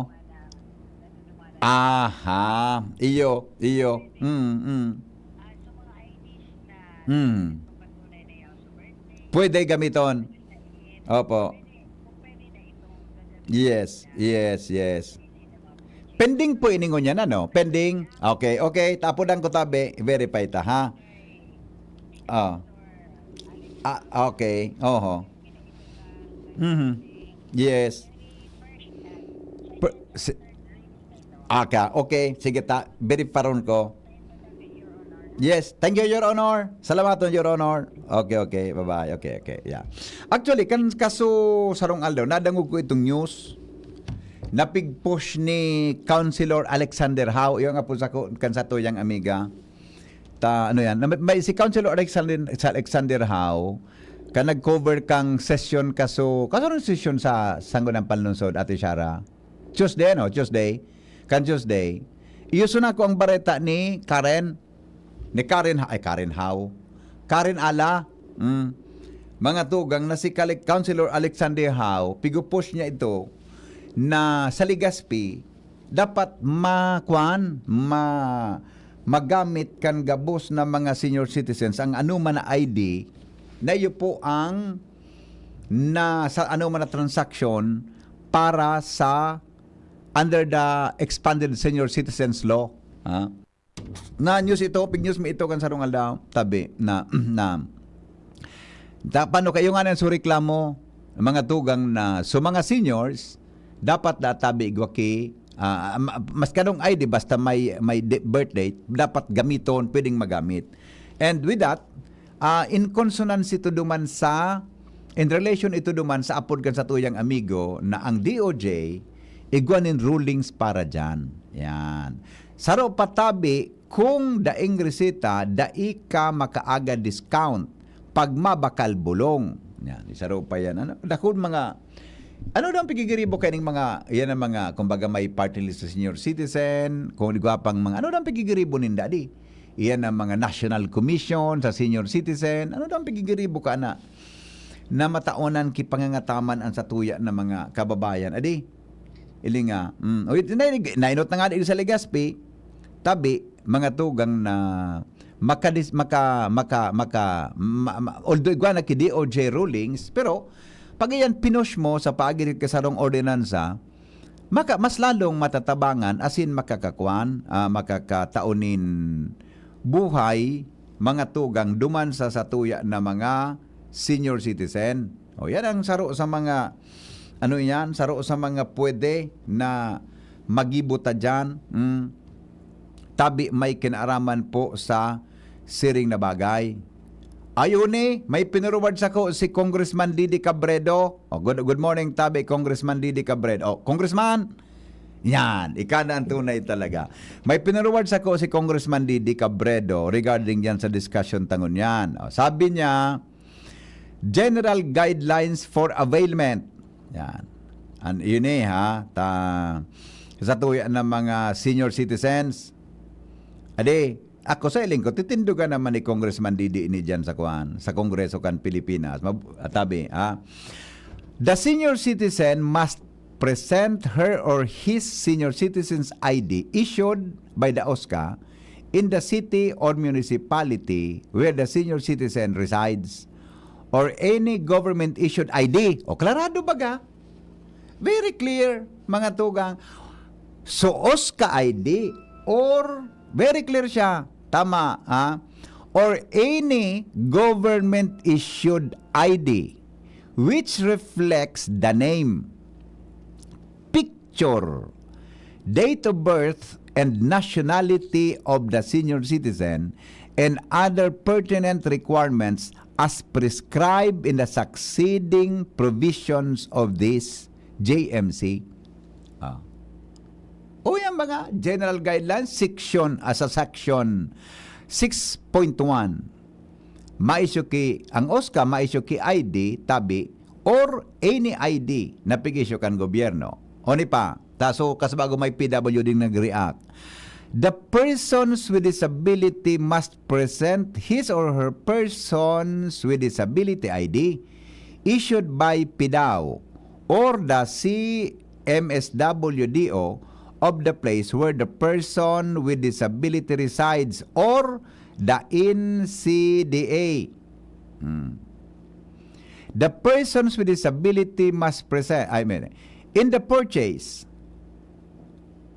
Aha. Iyo, iyo. Hmm, hmm. Hmm. Pwede gamiton. Opo. Yes, yes, yes. Pending po ini ngunyan, ano? Pending? Okay, okay. Tapodan ko tabi. Verify ta, ha? Ah. Ah, okay. Oho. Mhm. Yes. Per-, si-, aka, okay. Sige ta, veriparon ko. Yes, thank you, Your Honor. Salamaton, Your Honor. Okay, okay. Bye-bye. Okay, okay. Yeah. Actually, kan kaso sarong aldaw, nadangog ko itong news na pig-push ni Councilor Alexander Hao, yung nga po sa ko-, kan sa tuyang amiga. Ta, ano yan? Na may, may si Councilor Alexander, sa Alexander Hao, ka nag-cover kang session kaso, kaso ng session sa Sangguniang Panlungsod, Ate Shara? Tuesday, ano? Tuesday? Kan Tuesday. Iyo suna ko ang bareta ni Karen, ni Karen Ha-, ay, Karen Hao. Karen Ala. Mm. Mga tugang na si Kale-, Councilor Alexander Hao, pigupos niya ito na sa Legazpi, dapat ma-, kwan, ma-, magamit kan gabos na mga senior citizens ang anuman na I D na iyo po ang na sa anuman na transaksyon para sa under the Expanded Senior Citizens Law. Ha? Na news ito, pig news mi ito kan sarong aldaw, tabi na, na ta-, paano kayo nga nang sureklamo, mga tugang na, so mga seniors, dapat na tabi igwa ki, ah, ma-, mas kanong I D, basta may, may de-, birth date, dapat gamiton, pwedeng magamit. And with that, ah, in consonance ito duman sa, in relation ito duman sa apod kan sa tuyang amigo na ang D O J, igwa nin rulings para dyan. Yan. Saro pa tabi, kung daing reseta, dai ka makaaga discount pag mabakal bulong. Yan, isaro pa yan. Ano? Dakul mga, ano daw ang pigigiribo kaning mga, yan ang mga, kumbaga may party list sa senior citizen, kung igwa pang mga, ano daw ang pigigiribo ninda di? Iyan ang mga National Commission sa senior citizen. Ano daw ang pigigiribo ka na? Na mataonan ki pangangataman ang satuya na mga kababayan. Adi, ili nga, mm, o, ito na, nainot na nga di sa Legazpi, tabi, mga tugang na makadis-, maka, maka, maka, ma-, ma-, although igwa na ki D O J rulings, pero pag iyan pinush mo sa paagi ni kasarong ordinansa, maka-, mas lalong matatabangan asin makakakwan, ah, makakatao nin buhay, mga tugang duman sa satuya na mga senior citizen. O, yan ang saro sa mga, ano yan, saro sa mga pwede na magibo ta dyan. Mm. Tabi may kinaaraman po sa siring na bagay. Ayuni, may pinuruward sako si Congressman Didi Cabredo. O, good, good morning, tabi, Congressman Didi Cabredo. O, Congressman, yan, ika na ang tunay talaga. May pinuruward sako si Congressman Didi Cabredo regarding yan sa discussion tangon yan. O, sabi niya, general guidelines for availment. Yan. An, yun eh, ha? Ta, sa tuya ng mga senior citizens. Adi, ako sa iling ko, titindugan naman ni Congressman Didi ini dyan sa kuan, sa Kongreso kan Pilipinas. Mab-, tabi, ha? The senior citizen must present her or his senior citizen's I D issued by the OSCA in the city or municipality where the senior citizen resides or any government-issued I D. O, klarado baga? Very clear, mga tugang. So, OSCA I D or, very clear siya. Tama, ha? Or any government-issued I D which reflects the name, picture, date of birth, and nationality of the senior citizen, and other pertinent requirements as prescribed in the succeeding provisions of this J M C. Ah. O yan mga general guidelines, section, ah, sa section six point one, maisyo ki, ang OSCA, maisyo ki I D, tabi, or any I D na pig-issue kan gobyerno. O ni pa, ta, so, kas bago may P W D nag-react. The persons with disability must present his or her persons with disability I D issued by PDAO or the C M S W D O of the place where the person with disability resides or the N C D A. Hmm. The persons with disability must present, I mean, in the purchase,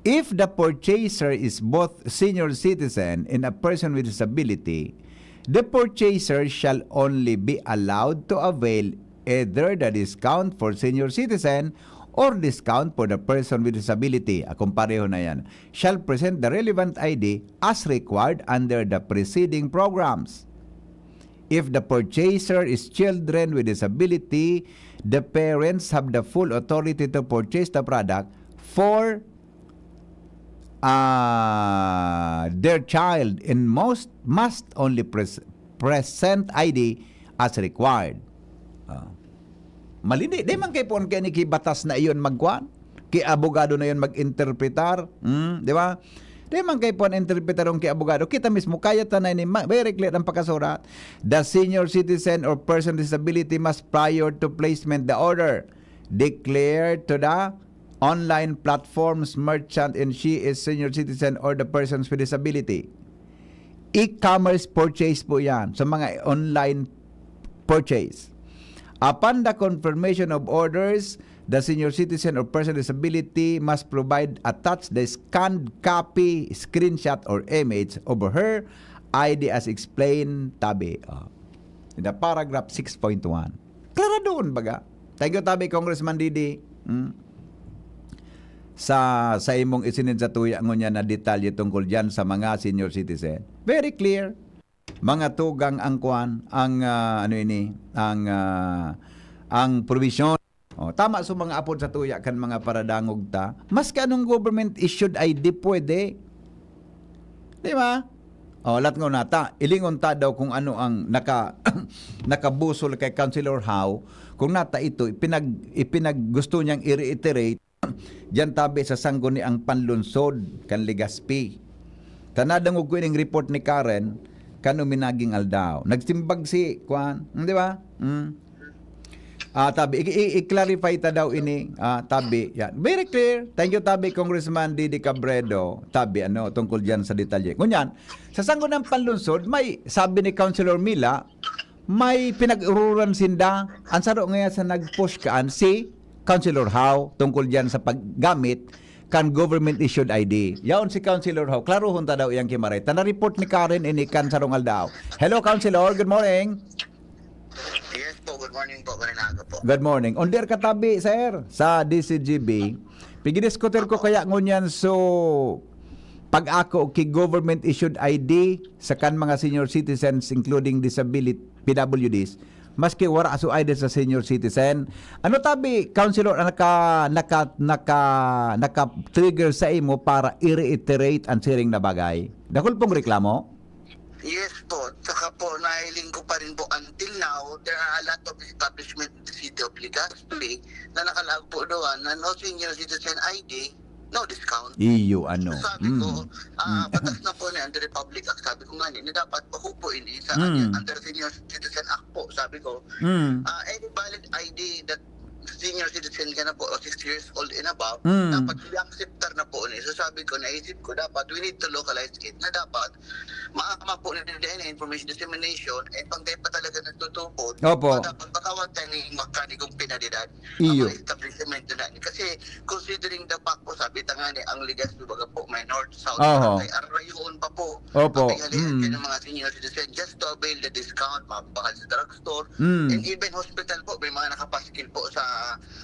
if the purchaser is both senior citizen and a person with disability, the purchaser shall only be allowed to avail either the discount for senior citizen or discount for the person with disability. Ah, kung pareho na yan, shall present the relevant I D as required under the preceding programs. If the purchaser is children with disability, the parents have the full authority to purchase the product for, ah, their child and most must only pres-, present I D as required. Ah. Malindi, di man kay puon kay ni ki batas na iyon magkuan? Ki abogado na iyon mag-interpretar? Hmm, di ba? Di man kay puon interpretar ang ki abogado. Kita mismo, kaya ta na ini, ma-, very clear ang pagkasurat. The senior citizen or person with disability must, prior to placement the order, declare to the online platforms merchant and she is senior citizen or the persons with disability. E-commerce purchase po yan, sa mga online purchase. Upon the confirmation of orders, the senior citizen or person with disability must provide attached the scanned copy, screenshot, or image of her I D as explained, tabi. Oh. In the paragraph six point one. Klaro doon, baga. Thank you, tabi, Congressman Didi. Hmm? Sa, sa imong isinid sa tuya ngunyan na detalye tungkol dyan sa mga senior citizen. Very clear. Mga tugang ang kwan, ang, ah, ano ini, ang, ah, ang provision. Oh, tama sa mga apod sa tuya kan mga paradangog ta. Maski anong government issued I D pwede. Di ba? Oh, lat nga nata, ilingon ta daw kung ano ang naka-, nakabusol kay Councilor Howe, kung nata ito, ipinag-, ipinag-, gusto niyang i-reiterate, diyan tabi sa sangguniang panlunsod kan Legazpi. Ta nadangog ko ining report ni Karen, kan uminaging aldaw. Nagsimbag si, kwan, hmm, di ba? Hmm. Ah, tabi, i-, i-, i-clarify ta daw ini, ah, tabi. Yan. Very clear. Thank you, tabi, Congressman Didi Cabredo. Tabi, ano, tungkol diyan sa detalye. Ngunyan, sa sangguniang panlunsod, may sabi ni Councilor Mila, may pinag-ururan sinda. Ang saro ngayon sa nag-push kaan, si Councilor Howe, tungkol diyan sa paggamit kan government-issued I D. Yaon si Councilor Howe. Klarohon ta daw iyang kimaray. Ta na-report ni Karen ini kan sarong aldaw. Hello, Councilor. Good morning. Yes po, good morning po, magandang aga po. Good morning. Under katabi, sir, sa D C G B. Pigidiskutir ko kaya ngunyan, so, pag-ako ki government issued I D sa kan mga senior citizens, including disability, P W Ds, maski wala so I D sa senior citizen. Ano tabi, Councilor, ang naka, naka, naka, naka-trigger sa imo para i-reiterate ang siring na bagay? Dakul pong reklamo? Yes po. Saka po, nahiling ko pa rin po, until now, there are a lot of establishment in the city of Legazpi na nakalaag po doon na no senior citizen I D, no discount. Iyo, ano. So, sabi ko, Mm. ah, Mm. batas na po ni under Republic Act, sabi ko nga ni, na dapat bako po ini sa Mm. under Senior Citizen Act po, sabi ko. Mm. Ah, any valid I D that senior citizen ka na po o sixty years old and above, Mm. dapat i-acceptar na po ni. So, sabi ko, naisip ko, dapat we need to localize it, na dapat maama po ni din na information dissemination, eh, pag tayo pa talaga nagtutupod, Opo. dapat tawag tayo ni mekanikong penalidad. Iyo. Ang mga establishment na ni. Kasi considering the fact po, sabi ta nga ni, ang Legazpi baga po, may north, south, Oho. barangay, arayon pa po. Opo. Ang pinalihan Mm. kayo ng mga senior citizen just to avail the discount, mga bakal sa drugstore. Mm. And even hospital po, may mga nakapaskil po sa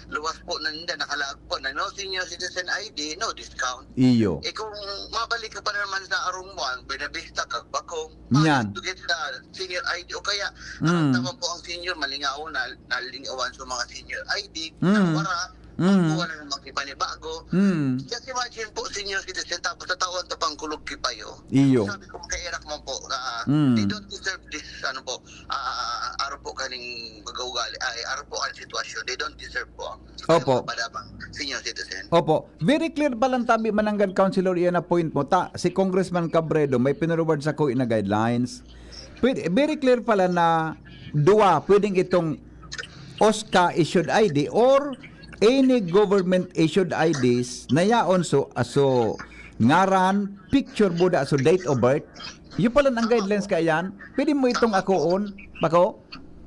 luwas po na ninda, nakalaag po na no senior citizen I D, no discount. Iyo. Eh, kung mabalik ka pa naman sa arong mo, ang Buenavista, Cagbacong, Yan. to get the senior I D o kaya Mm. naramdaman po ang senior, malingaw na, nalingawan sa mga senior I D, Mm. nawara, Mm. magkuha na ng mga panibago. Mm. Just imagine po, senior citizen, tapos tatawan ta pang kulog kipayo. Iyo. Sabi ko, kairak man po, ah, Mm. they don't deserve this, ano po, ah, aro po kaning mag-uugali, ay, aro po ang sitwasyon. They don't deserve po ang Opo. Padabang senior citizen. Opo. Very clear pa lang tabi mananggad, Councilor, iyan na point mo. Ta, si Congressman Cabredo may pinurward sa ko na guidelines. Pwede, very clear pala na duwa, pwedeng itong OSCA issued I D or any government issued I Ds na yaon so, so ngaran, picture buda, so date of birth. Yun pala ang guidelines kaya yan. Pwede mo itong akoon, bako?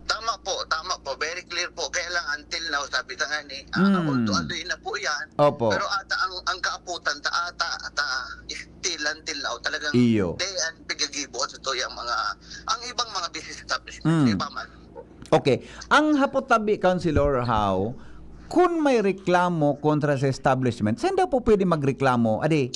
Tama po, tama po. Very clear po. Kaya lang until now, sabi ta nga ni, ah, Mm. although aldoy na po yan, Opo. pero ata ang, ang kaaputan, ta, ata, ata, still until now, talagang Iyo. they and pigagibo sa to yung mga, ang ibang mga business establishment, Mm. iba man. Okay. Ang hapot tabi, Councilor, how, kung may reklamo kontra sa establishment, saan daw po pwede magreklamo? Adi?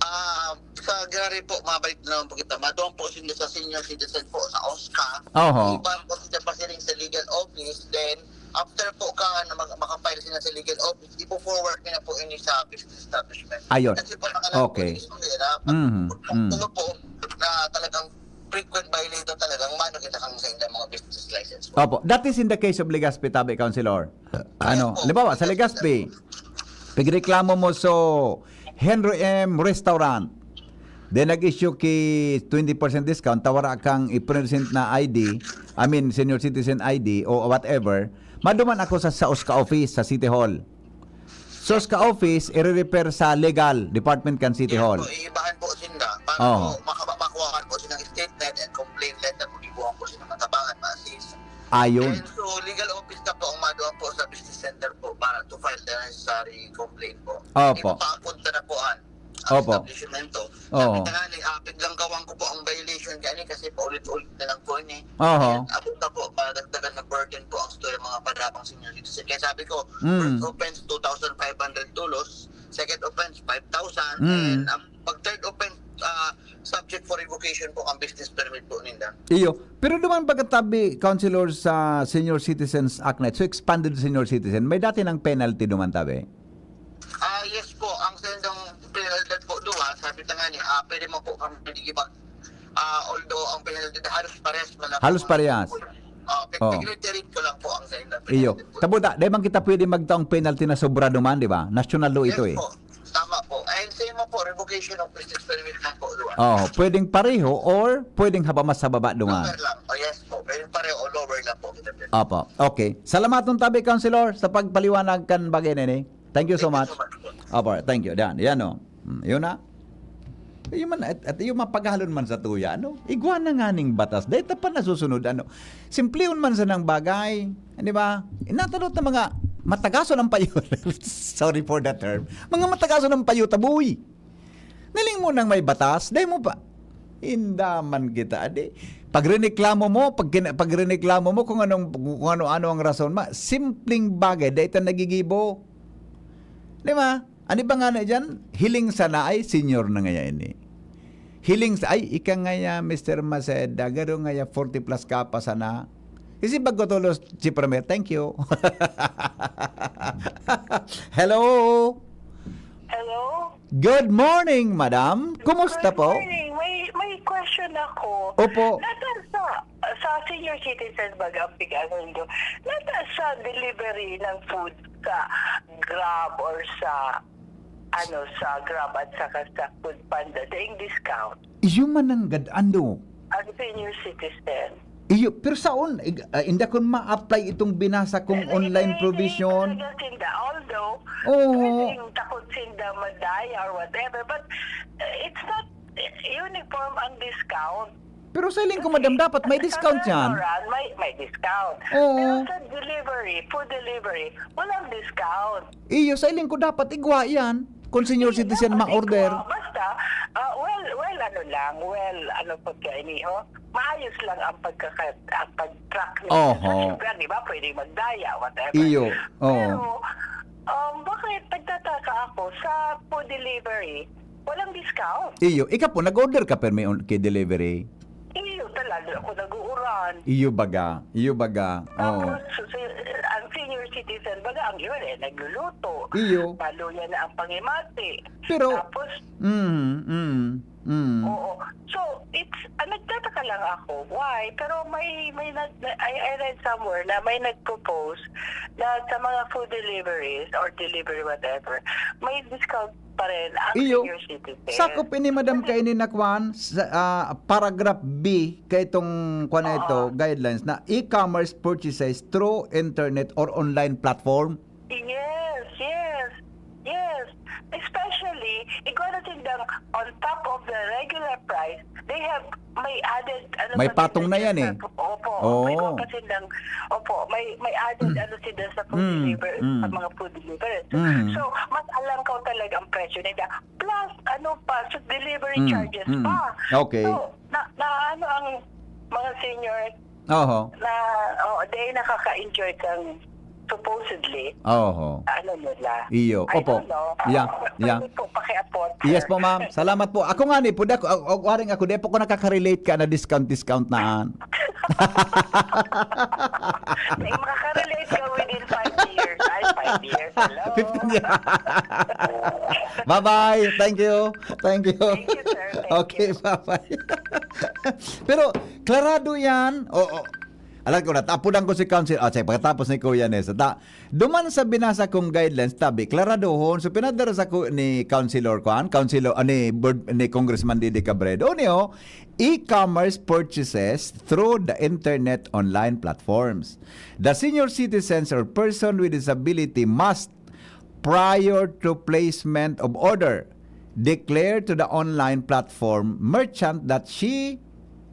Ah, sa gari po, mabalik na naman po kita. Maduang po sila sa senior citizen po, sa OSCA. Oho. Iba po sila pasiring sa legal office. Then, after po ka na mag-, makapile sila sa legal office, ipo-forward nila po ini sa business establishment. Ayun. Kasi po, nakalagay Okay. po sa kanila, pag Mhm. Mhm. ano po, na talagang frequent violator talagang mano kita kang sa ilang mga business license po. Opo, that is in the case of Legazpi tabi, Councilor. Ano, Yes po. halimbawa, sa Legazpi, pigreklamo mo so Henry M Restaurant. Then nag-issue ki twenty percent discount, tawara kang i-present na I D, I mean, senior citizen I D o whatever, maduman ako sa, sa OSCA office, sa City Hall. Sa OSCA office, i-refer sa legal department kan City Yes Hall. po, iibahan po sinda. Para Oo. po, makaba-, makuhaan po silang statement and complaint letter kung ibuhan po silang matabangan, ma-assist. Ayun. And so, legal office na po ang maduan po sa business center po para to file the necessary complaint po. Opo. Ipapaapunta na po an, ang Opo. establishmento. Oo. Sabi na nga ni, ah, piglanggawang ko po ang violation kaya ni kasi paulit-ulit na lang po ini. Oho. And abot na po, madagdagan na burden po ang story mga padapang senior citizen. Kaya sabi ko, Mm. first offense, two thousand five hundred tulos. Second offense, five thousand. Mm. And ang pag third offense, ah, subject for revocation po ang business permit po ninda. Iyo. Pero duman pagkatabi, Councilor, sa Senior Citizens Act na, so expanded senior citizen, may dati ng penalty duman tabi? Ah, yes po. Ang sendong penalty po duha, sabi ta nga ni, ah, pwede mo po kami pwede mag, ah, although ang penalty halos parehas man lang Halos po. parehas. Ah, pe-, Oo. pag-reiterate ko lang po ang sendong Iyo. penalty po. Tabo da, di man kita pwede magtaong penalty na sobra duman, di ba? National law ito Yes eh. po. Tama po. And same mo po, revocation of business permit man po duha. Oh, pwedeng pareho or pwedeng haba, mas hababa duman. Lower lang. Oh, yes po. Pwedeng pareho o lower lang po. Opo. Okay. Salamaton tabi, Councilor, sa pagpaliwanag kan bagay na ini. Thank you so Thank you much. so much po. Opo, thank you. Yan, yan o. Hmm, yun na. Iyo man, at, at iyo mapagalon man sa tuya, ano? Igwa na nga ning batas. Dahil ta pa nasusunod, ano? Simplihon man sanang bagay, di ba? Inatalot na mga matagason ang payo. Sorry for the term. Mga matagason ang payo, taboy. Naling mo nang may batas, dahil mo pa. Indaman kita, di. Pagreneklamo mo, pag kina-, pagreneklamo mo kung anong, kung ano-ano ang rason ma, simpleng bagay, dahil ta nagigibo. Di ba? Ano ba nga na dyan? Hiling sana ay senior na ngayon ini. Hiling sa, ay, ika ngaya, Mister Maceda, garo ngaya, forty plus ka pa sana. Kasi bago tulos, si Premier, thank you. Hello? Hello? Good morning, madam. Kumusta Good po? morning. May, may question ako. Opo. Nata sa, sa senior citizen baga ang pig-anundo, nata sa delivery ng food sa Grab or sa, ano, sa Grab at saka sa Food Panda, daing discount Iyo man ang gad-, ano? ang senior citizen. Iyo, pero saon, ig-, ah, inda kun ma-apply itong binasa kong Eh, online eh, provision? talaga sinda. Although, Oo. pwedeng takot sinda madaya or whatever, but, eh, it's not, eh, uniform ang discount. Pero sa hiling ko, madam, dapat may discount yan. Sa restaurant, may, may discount. Oo. Pero sa delivery, food delivery, walang discount. Iyo, sa hiling ko, dapat igwa yan. Kung senior citizen ma-order. Basta, ah, well, well, ano lang, well, ano po kayo, maayos lang ang pagkaka-, ang pag-track ng transaction. Pero, di ba, pwede magdaya, whatever. Iyo, oo. Pero, um, bakit nagtataka ako, sa food delivery, walang discount? Iyo, ika po, nag-order ka permi on-, kay delivery? Iyo, talaga ako nag-uuran. Iyo baga, iyo baga. Oo. Tapos, si-, ang senior citizen, baga, ang iba eh, nagluluto. Iyo. Maluya na ang pangimati. Pero, tapos, mm, mm, mm. Oo. So, it's, ah, nagtataka lang ako. Why? Pero may, may nag-, I, I read somewhere na may nag-propose na sa mga food deliveries or delivery whatever, may discount pa rin ang senior citizen. Sakop ini, madam, kaini na kwan, sa, ah, paragraph B kay itong kwan na ito, guidelines na e-commerce purchases through internet or online platform. Yes, yes, yes. Especially, igwa na sindang on top of the regular price, they have, may added, ano, may pa patong na sila yan eh. Opo, may iba pa sindang, opo, may, may added, ano, sila sa food deliver, sa mga food deliverers. So, mas alangkaw talaga ang presyo nila. Plus, ano pa, sa delivery charges pa. Okay. So, na, na ano ang mga senior Oho. Na, oh, they nakaka-enjoy kang supposedly, oho, ano nila. Iyo. I don't know. Yeah, yeah. Pwede po pakiabot, sir. Yes po, ma'am. Salamat po. Ako nga ni, pwede ako, ako, ako, ako, ako, di po ko nakaka-relate ka na discount, discount na. May makaka-relate ka within five years. Ay, five years. Hello. Fifteen years. Bye-bye. Thank you. Thank you. Thank you, sir. Thank you. Okay, bye-bye. Pero, klarado yan. Oo. Alam ko, natapudan ko si Council. Ah, sige, pagkatapos ni Kuya Nes. Ta, duman sa binasa kong guidelines, tabi, klaradohon. So, pinadara sa ku-, ni Councilor Kwan, Councilor, ah, ni, Board, ni Congressman Didi Cabredo, niyo, e-commerce purchases through the internet online platforms. The senior citizens or person with disability must, prior to placement of order, declare to the online platform merchant that she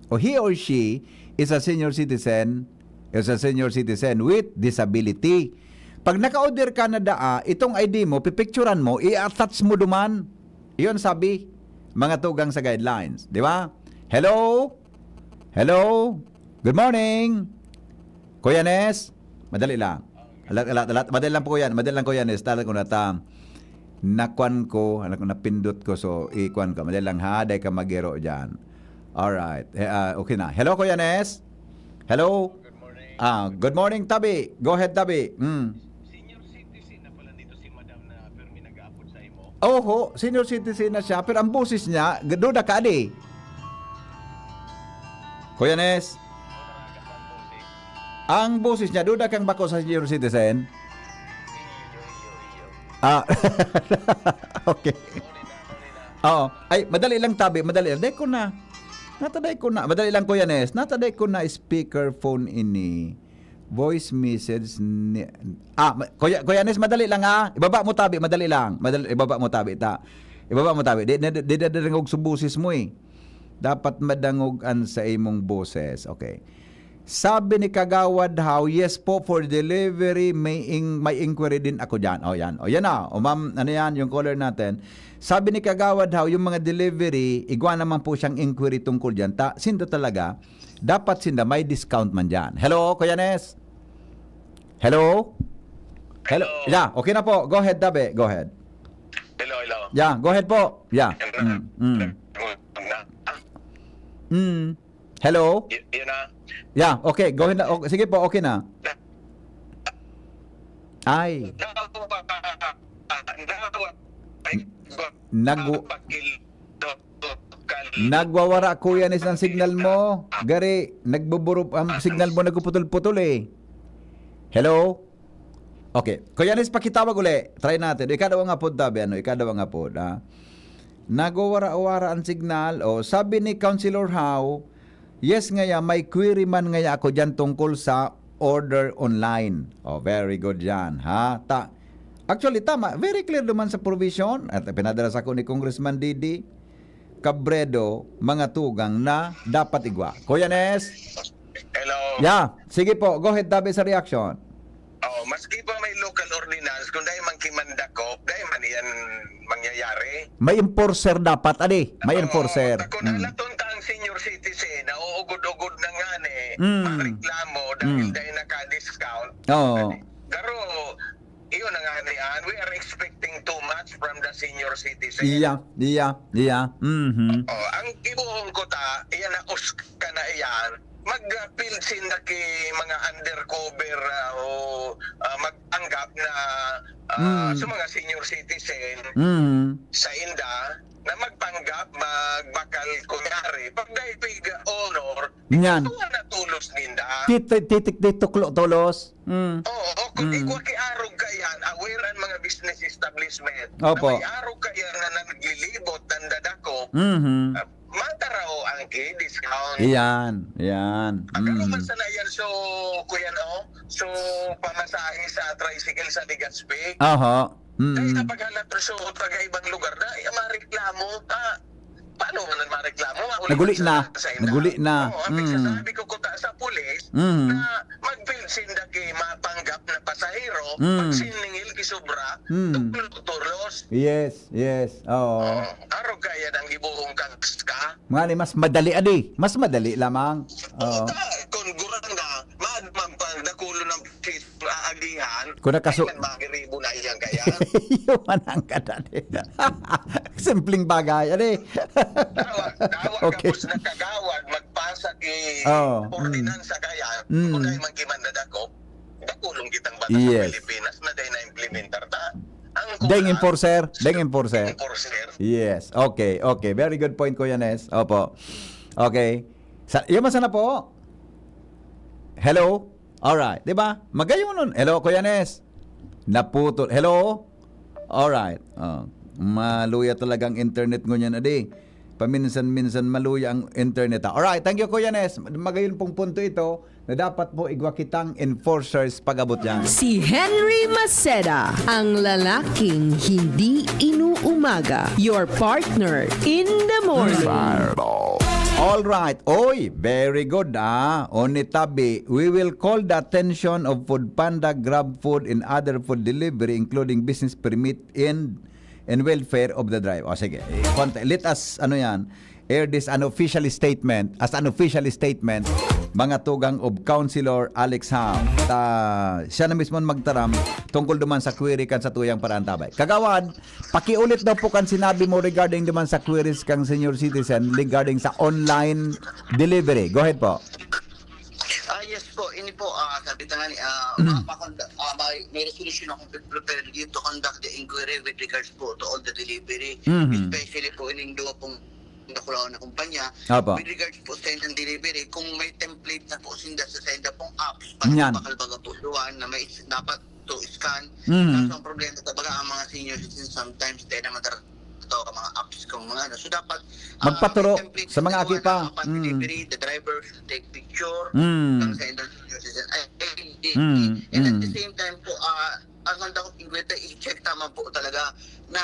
or he or she is a senior citizen, is a senior citizen with disability. Pag naka-order ka na daa, itong I D mo, pipicturan mo, i-attach mo duman. Iyon sabi, mga tugang sa guidelines, di ba? Hello? Hello? Good morning? Kuya Nes? Madali lang. Alat, alat, alat. Madali lang po yan. Madali lang, Kuya Nes. Talaga ko na ta-, nakwan ko, alam ko, napindot ko. So, ikwan ko. Madali lang, ha? Dai ka magiro dyan. Alright. Eh, ah, okay na. Hello, Kuya Nes? Hello? Good morning. Ah, good morning, Tabi. Go ahead, Tabi. Mm. Senior citizen na pala nito si Madam na permi nag-aapod sa imo? Oho, senior citizen na siya, pero ang boses niya, duda ka, adi. Kuya Nes? Ang boses niya, duda kang bako sa senior citizen? Ah, okay. Oo. Ay, madali lang, Tabi, madali lang. Dai ko na. Nataday ko na. Madali lang, Kuya Nes. Nataday ko na speaker phone ini. Voice message ni, ah, ma-, Kuya, Kuya Nes, madali lang, ha? Ibaba mo, Tabi, madali lang. Madali, ibaba mo, Tabi, ta. Ibaba mo, Tabi. Di, di, di, di, di, dangog sa boses mo, eh. Dapat madangog an sa imong boses. Okay. Sabi ni Kagawad How, "Yes po, for delivery, may in-, may inquiry din ako dyan." O, yan. O, yan na. O, ma'am, ano yan? Yung caller natin. Sabi ni Kagawad How, yung mga delivery, igwa naman po siyang inquiry tungkol dyan. Ta, sinda talaga, dapat sinda may discount man dyan. Hello, Kuya Nes? Hello? Hello? Hello. Yeah, okay na po. Go ahead, Tabi. Go ahead. Hello, hello. Yeah, go ahead po. Yeah. Hello. Mm, mm. Na, ah. Mm. Hello? Y-, yun na. Yeah, okay. Go ahead na. Okay, sige po, okay na. Na, ay. Na, na, ay, nagwa-, nagwawara, Kuya Nes, ang signal mo. Gari, nagbuburo-, ang signal mo nagpuputol-putol eh. Hello? Okay. Kuya Nes, pakitawag uli. Try natin. Ikadawa nga pod, Tabi, ano? Ikadawa nga pod, ah. Nagwawara-wara ang signal. O, sabi ni Councilor How, "Yes ngaya, may query man ngaya ako dyan tungkol sa order online." Oh, very good yan, ha? Ta-, actually, tama. Very clear naman sa provision. At pinadala sa ako ni Congressman Didi. Cabredo, mga tugang na dapat igwa. Kuya Nes? Hello. Yeah, sige po, go ahead, tabi sa reaction. Oh, maski pa may local ordinance, kung dahil man kimandakop, dahil man yan mangyayari. May enforcer dapat, adi. May Oo, enforcer. Kung Mm. alaton ta ang senior citizen, nauugod-ugod na nga ni, Mm. mareklamo dahil Mm. dahil naka-discount. Oo. Pero, iyon na nga ni, ah, we are expecting too much from the senior citizen. Iya, iya, iya. Mhm. Oh, ang gibohon ko ta, iyan na uska na iyan, mag-field sinda ki mga undercover ah, o ah, magpanggap na ah, Mm. sa mga senior citizen Mhm. sa inda na magpanggap, magbakal kunyari, pag dahil piga honor, Nyan. ito na tulos ninda. Tit- Titik di tuklo tolos. Mm. Oo, o kung Mm. igwa ki arog ka yan, aware ang mga business establishment. Opo. Na may arog ka yan na naglilibot, nandadako, Mhm. ah, matarao ang ki-discount. Iyan, iyan. Ang garo man Mm. sana yan, so, kuya, no? So, pamasahe sa tricycle sa Legazpi. Aha. Kaya Mm. kapag halat so taga ibang lugar na, eh, mareklamo ka. Paano man ang mareklamo? Mauli Naguli sa, na. sa inda. Naguli na. Oo, ang Mm. pagsasabi ko kuta sa pulis Mm. na mag-field sinda ki mapanggap na pasahero, Mm. pag siningil ki sobra, Mm. tuklo tulos. Yes, yes. Oo. Oh, arog kaya ang gibohong kang ka? Mga ni mas madali, adi. Mas madali lamang. Oo. Kung gurang na, maadman pang dakulo ng aagihan, Kung nakasu- ay, magiribo na iyan kaya. Iyo man ang kadali. Simpleng bagay, adi. Dawa, dawa Okay. Gabos na kagawad, magpasa ki Oo, mm. ordinansa kaya, Mm. kung dahil man kimandad ako, dakulong kitang bata Yes. sa Pilipinas na dahil na-implementar ta. Ang Deng kulang, enforcer, deng enforcer. enforcer. Yes, okay, okay. Very good point, Kuya Nes. Opo. Okay. Sa, iyo man sana po. Hello? Alright, di ba? Magayon nun. Hello, Kuya Nes. Naputol. Hello? Alright. Oh, maluya talagang internet ngunyan, adi. Paminsan-minsan maluya ang internet, ah. Alright, thank you, Kuya Nes. Magayon pong punto ito na dapat po igwa kitang enforcers pag-abot yan. Si Henry Maceda, ang lalaking hindi inuumaga. Your partner in the morning. All right. Oy, very good, ah. Oni tabi, we will call the attention of Food Panda, Grab Food, and other food delivery, including business permit and, and welfare of the driver. O, sige. Eh, konti. Let us, ano yan, air this an official statement, as an official statement, mga tugang of Councilor Alex Ham. Ta, siya na mismo magtaram tungkol duman sa query kan sa tuyang paraan tabay. Kagawad, pakiulit daw po kan sinabi mo regarding duman sa queries kang senior citizen regarding sa online delivery. Go ahead po. Ah, yes po. Ini po, ah, sabi ta nga ni, ah, Mm. mapakanda, ah, may, may resolution akong prepare dito to conduct the inquiry with regards po to all the delivery. Mhm. Especially po ining duwa pong nakulaw na kumpanya. Apo. With regards po sa inyong delivery, kung may template na po sinda sa senda pong apps, para Yan. Bakal baga po duwan na may is- dapat to scan. Mhm. Kaso ang problema talaga ang mga senior citizens sometimes, tayo naman talaga ito ang mga apps kung mga ano. So dapat ah, Magpaturo may template sa mga na aki pa. upon Mm. delivery, the driver should take picture Mm. ng sender senior citizen I D. Mm, And at the mm. same time po, ah, ang handa ko ingwenta, i-check tama po talaga na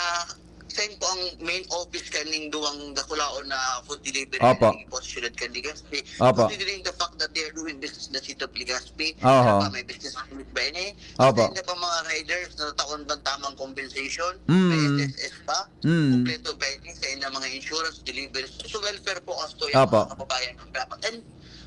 same po ang main office kaning duwang dakulaon na food delivery Opo. na po sa syudad kan Legazpi. Opo. Considering the fact that they are doing business in the city of Legazpi, Oho. may business permit ba ini? Opo. Sa inyo pa mga riders, natataon bang tamang compensation? Mm. May S S S ba? Mm. Kompleto ba ini sa inyo mga insurance, deliveries? So, welfare po as to yung Opo. mga kababayan ng dapat. And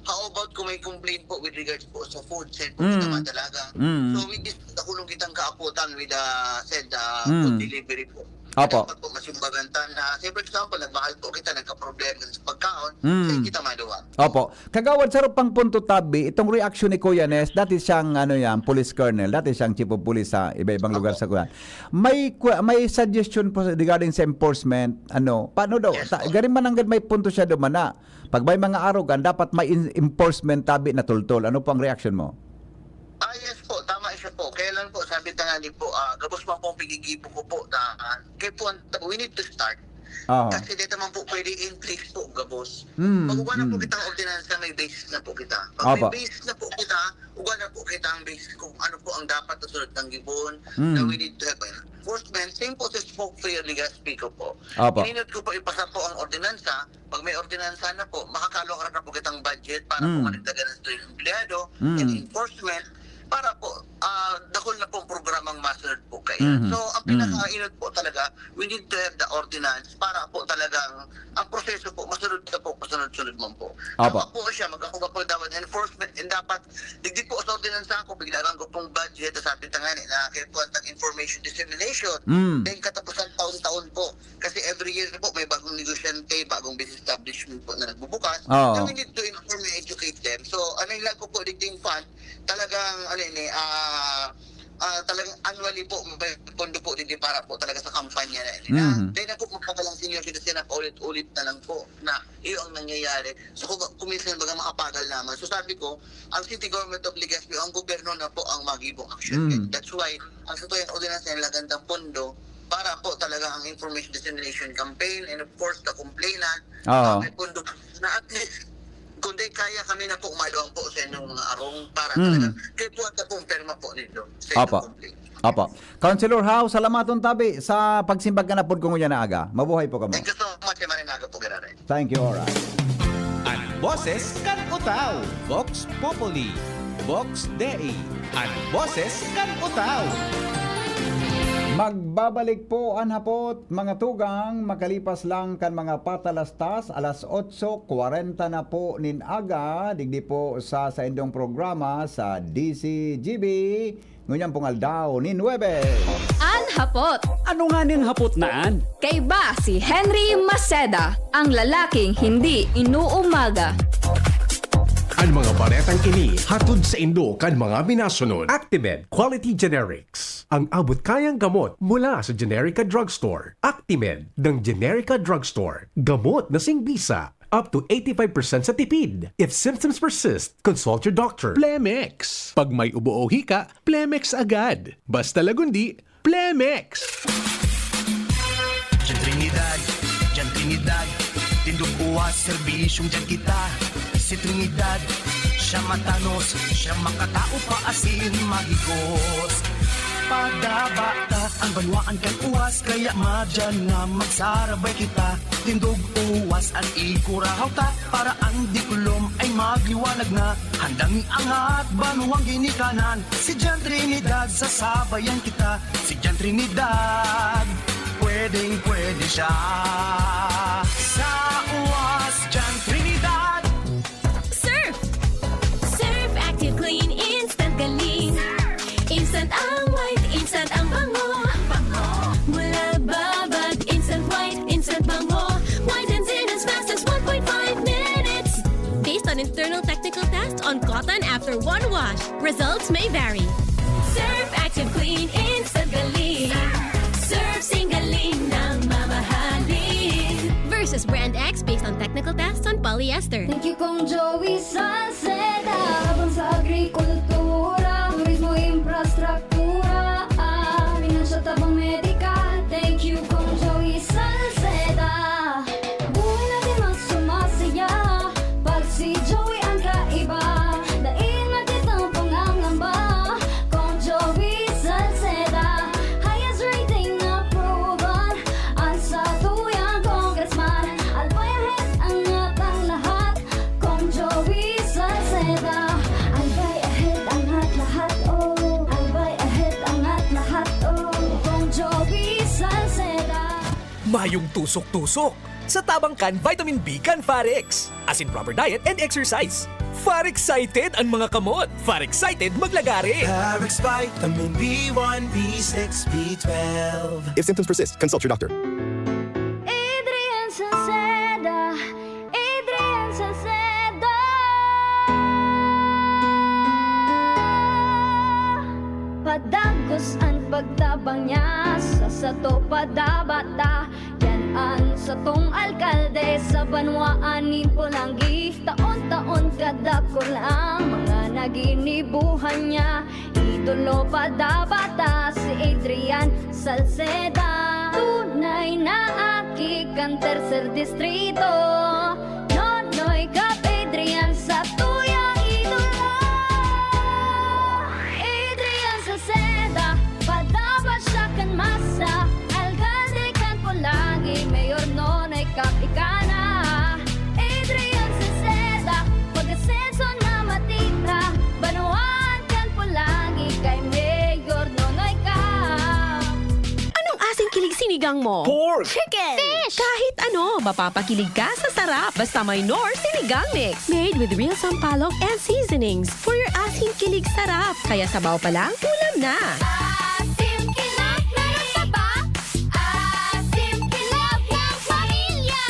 how about kung may complaint po with regards po sa food, saan po Mm. kita madalagan? Mm. So, with this, nakulong kitang kaaputan with the said uh, Mm. food delivery po. Opo. Dapat po masimbagan ta na, say for example, nagmahal po kita, nagka-problema sa pagkaon, Mm. sa kita maluwag. Opo. Kagawad, sa rupang punto tabi, itong reaksyon ni Kuya Nes, dati siyang, ano yan, police colonel, dati siyang chief of police sa iba-ibang lugar sa kuwan. May, ku- may suggestion po regarding sa enforcement, ano, paano daw, Yes ta, po. Garin man nanggad may punto siya duman na, pag may mga arogan, dapat may in- enforcement tabi na tultol. Ano po ang reaksyon mo? Ah, yes po, tama siya po. Kaya lang po, sabi ta nga ni po, ah, gabos pa pong pigigibo ko po na, ah, kaya po, ang- we need to start. Aha. Kasi dito man po pwede in place po, gabos. Mm, Pag wala po mm. kita ordinansa, may basis na po kita. Pag Opo. may basis na po kita, Uga na po kita ang basis kung ano po ang dapat na sunod ng gibon, Mm. na we need to have enforcement. Same po sa smoke-free o legal speak ko po. Apo. Ininot ko po ipasa po ang ordinansa. Pag may ordinansa na po, makakalokar na po kitang budget para po Mm. managdagan ng student empleyado Mm. and enforcement para po, ah, dakul na pong programang masunod po kaya. Mhm. So, ang Mm. pinakainot po talaga, we need to have the ordinance para po talagang ang proseso po, masunod na po, masunod-sunod man po. Apo. Tama po siya, mag-ako po dapat enforcement and dapat, digdi po sa ordinansa ko, bigla lang ko pong budget, sa ating tangani na kaya po ang information dissemination. Mm. Then katapusan taon-taon po. Kasi every year po, may bagong negosyante, bagong business establishment po na nagbubukas. Oo. Na we need to inform and educate them. So, ang nailag ko po, digding fund, talagang, ano yun eh, ah, ah, talagang annually po, may pondo po din para po talaga sa kampanya na yun. Mhm. Then ako, magpadalang senior citizen na paulit-ulit na lang po na iyo ang nangyayari. So, kung, kung minsan baga makapagal naman. So, sabi ko, ang City Government of Legazpi, ang gobyerno na po ang magibong action. Mm. That's why, ang sa tuyang ordinance na nilagandang pondo para po talaga ang information dissemination campaign and of course, the complainant, Oo. ah, may pondo na at least, kung di kaya kami na po umalawang po sa inyong mga arong para Mm. talaga, kaya po ang tapumpirma po ninyo sa inyong Apo. complaint. Apo. Councilor Hao, salamaton tabi sa pagsimbag ka na pod ko ngunyan na aga. Mabuhay po kamo. Thank you so much, Marin Aga po, Gararay. Thank you, alright. An boses kan Utao, Vox Populi, Vox Dei, an boses kan Utao. Magbabalik po an hapot, mga tugang, makalipas lang kan mga patalastas, alas otso kwarenta na po nin aga, digdi po sa saindong programa sa D C G B. Ngunyan pong aldaw nin Huwebes. An hapot. Ano nga ning hapot na an? Kaiba si Henry Maceda, ang lalaking hindi inuumaga. An mga baretang ini hatod saindo kan mga minasunod. Actimed Quality Generics, ang abot kayang gamot mula sa Generica Drugstore. Actimed ng Generica Drugstore, gamot na singbisa. Up to eighty-five percent sa tipid. If symptoms persist, consult your doctor. Plemex. Pag may ubo o hika, Plemex agad. Basta lagundi, Plemex. Diyan Trinidad, diyan Trinidad, tindog uwas, serbisyong diyan kita. Si Trinidad, siya matanos, siya makatao, paasin, mahigos. Padaba ta an banwaan kan uwas, kaya madyan nga magsarabay kita. Tindog uwas an ikurahaw ta, para an diklom ay magliwanag na. Handang iangat banwang ginikanan, si Jan Trinidad, sasabayan kita. Si Jan Trinidad, pwedeng pwede siya. Sa uwas, Jan Trinidad. Surf! Surf Active Clean Instant Galing. Instant ang white, instant ang bango. Mula babad, instant white, instant bango. Whitens in as fast as one point five minutes. Based on internal technical test on cotton after one wash. Results may vary. Surf Active Clean Instant Galing. Surf sing galing na mamahalin. Versus Brand X based on technical tests on polyester. Thank you, Kong Joey Salceda. Tabang sa agrikultura, turismo, infrastruktura, ah, pinansyal, tabang medikal. Thank you, Kong Joey Salceda. Buhay natin mas sumasaya pag si Joey ang kaiba. Dai na kitang pangangamba, Kong Joey Salceda. Highest rating approval an satuyang congressman. Albay ahead angat ang lahat, Kong Joey Salceda. Albay ahead angat lahat, oh. Albay ahead angat lahat, oh. Kong Joey Salceda. Mayong tusok-tusok sa tabang kan vitamin B kan Farex. As in proper diet and exercise. Farexited an mga kamot. Farexited maglagare. Farex Vitamin B one, B six, B twelve. If symptoms persist, consult your doctor. Adrian Salceda, Adrian Salceda. Padagos an pagtabang niya sa sato, padaba ta. Yan an satong alkalde sa banwaan nin Polangui. Taon-taon kadakul ang mga naginibuhan niya. Idolo padaba ta si Adrian Salceda. Tunay na aki kan Tercer Distrito. Nonoy Kap Adrian, satuyang idolo. sinigang mo. Pork. Chicken. Fish. Kahit ano, mapapakilig ka sa sarap. Basta may Knorr Sinigang Mix. Made with real sampalok and seasonings for your asin kilig sarap. Kaya sabaw pa lang, ulam na. Asim kilig na saba. Asim kilig ng pamilya.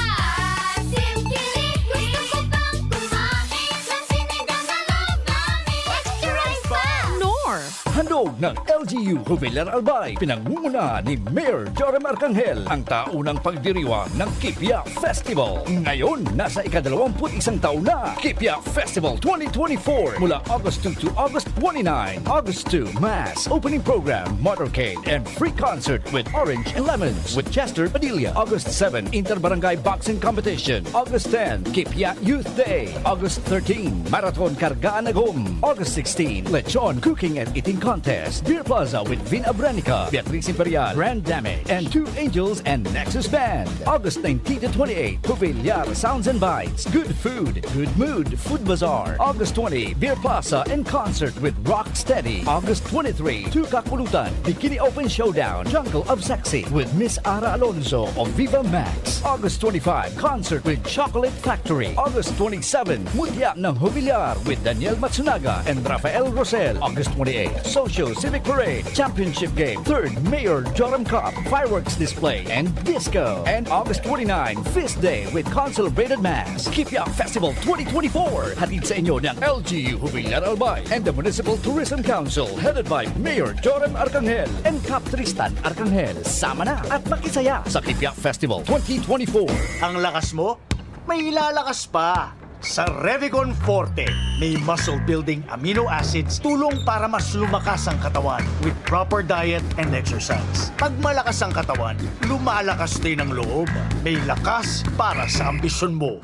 Asim kilig, gusto ko pang kumain ng sinigang na love namin. Extra rice pa. Knorr. Handog ng L G U Jubilar Albay, pinangungunahan ni Mayor Joram Arcangel, ang taunang pagdiriwang ng Kipia Festival. Ngayon, nasa ikadalawamput-isang taon na, Kipia Festival twenty twenty-four, mula August two to August twenty-nine. August two, Mass, opening program, motorcade, and free concert with Orange and Lemons with Chester Padilla. August seven, Inter-Barangay Boxing Competition. August ten, Kipia Youth Day. August thirteen, Marathon Kargaan Agom. August sixteen, Lechon Cooking and Eating Contest. Beer Plaza with Vin Abranica, Beatriz Imperial, Brand Damage, and Two Angels and Nexus Band. August nineteen to twenty-eight, Jubilar Sounds and Bites. Good food, good mood, Food Bazaar. August twenty, Beer Plaza in concert with Rock Steady. August twenty-three, Two Kakulutan, Bikini Open Showdown, Jungle of Sexy with Miss Ara Alonso of Viva Max. August twenty-five, concert with Chocolate Factory. August twenty-seven, Mutya ng Jubilar with Daniel Matsunaga and Rafael Rosel. August twenty-eight, Social Civic Parade, Championship Game, third Mayor Joram Cup, Fireworks Display, and Disco. And August twenty-nine, Feast Day with Consul Braided Mass. Kipia Festival twenty twenty-four, hatid sa inyo ng L G U Jubilar Albay and the Municipal Tourism Council, headed by Mayor Joram Arcangel and Cap Tristan Arcangel. Sama na at makisaya sa Kipia Festival twenty twenty-four. Ang lakas mo, may ilalakas pa. Sa Revicon Forte, may muscle building amino acids, tulong para mas lumakas ang katawan with proper diet and exercise. Pag malakas ang katawan, lumalakas din ang loob. May lakas para sa ambisyon mo.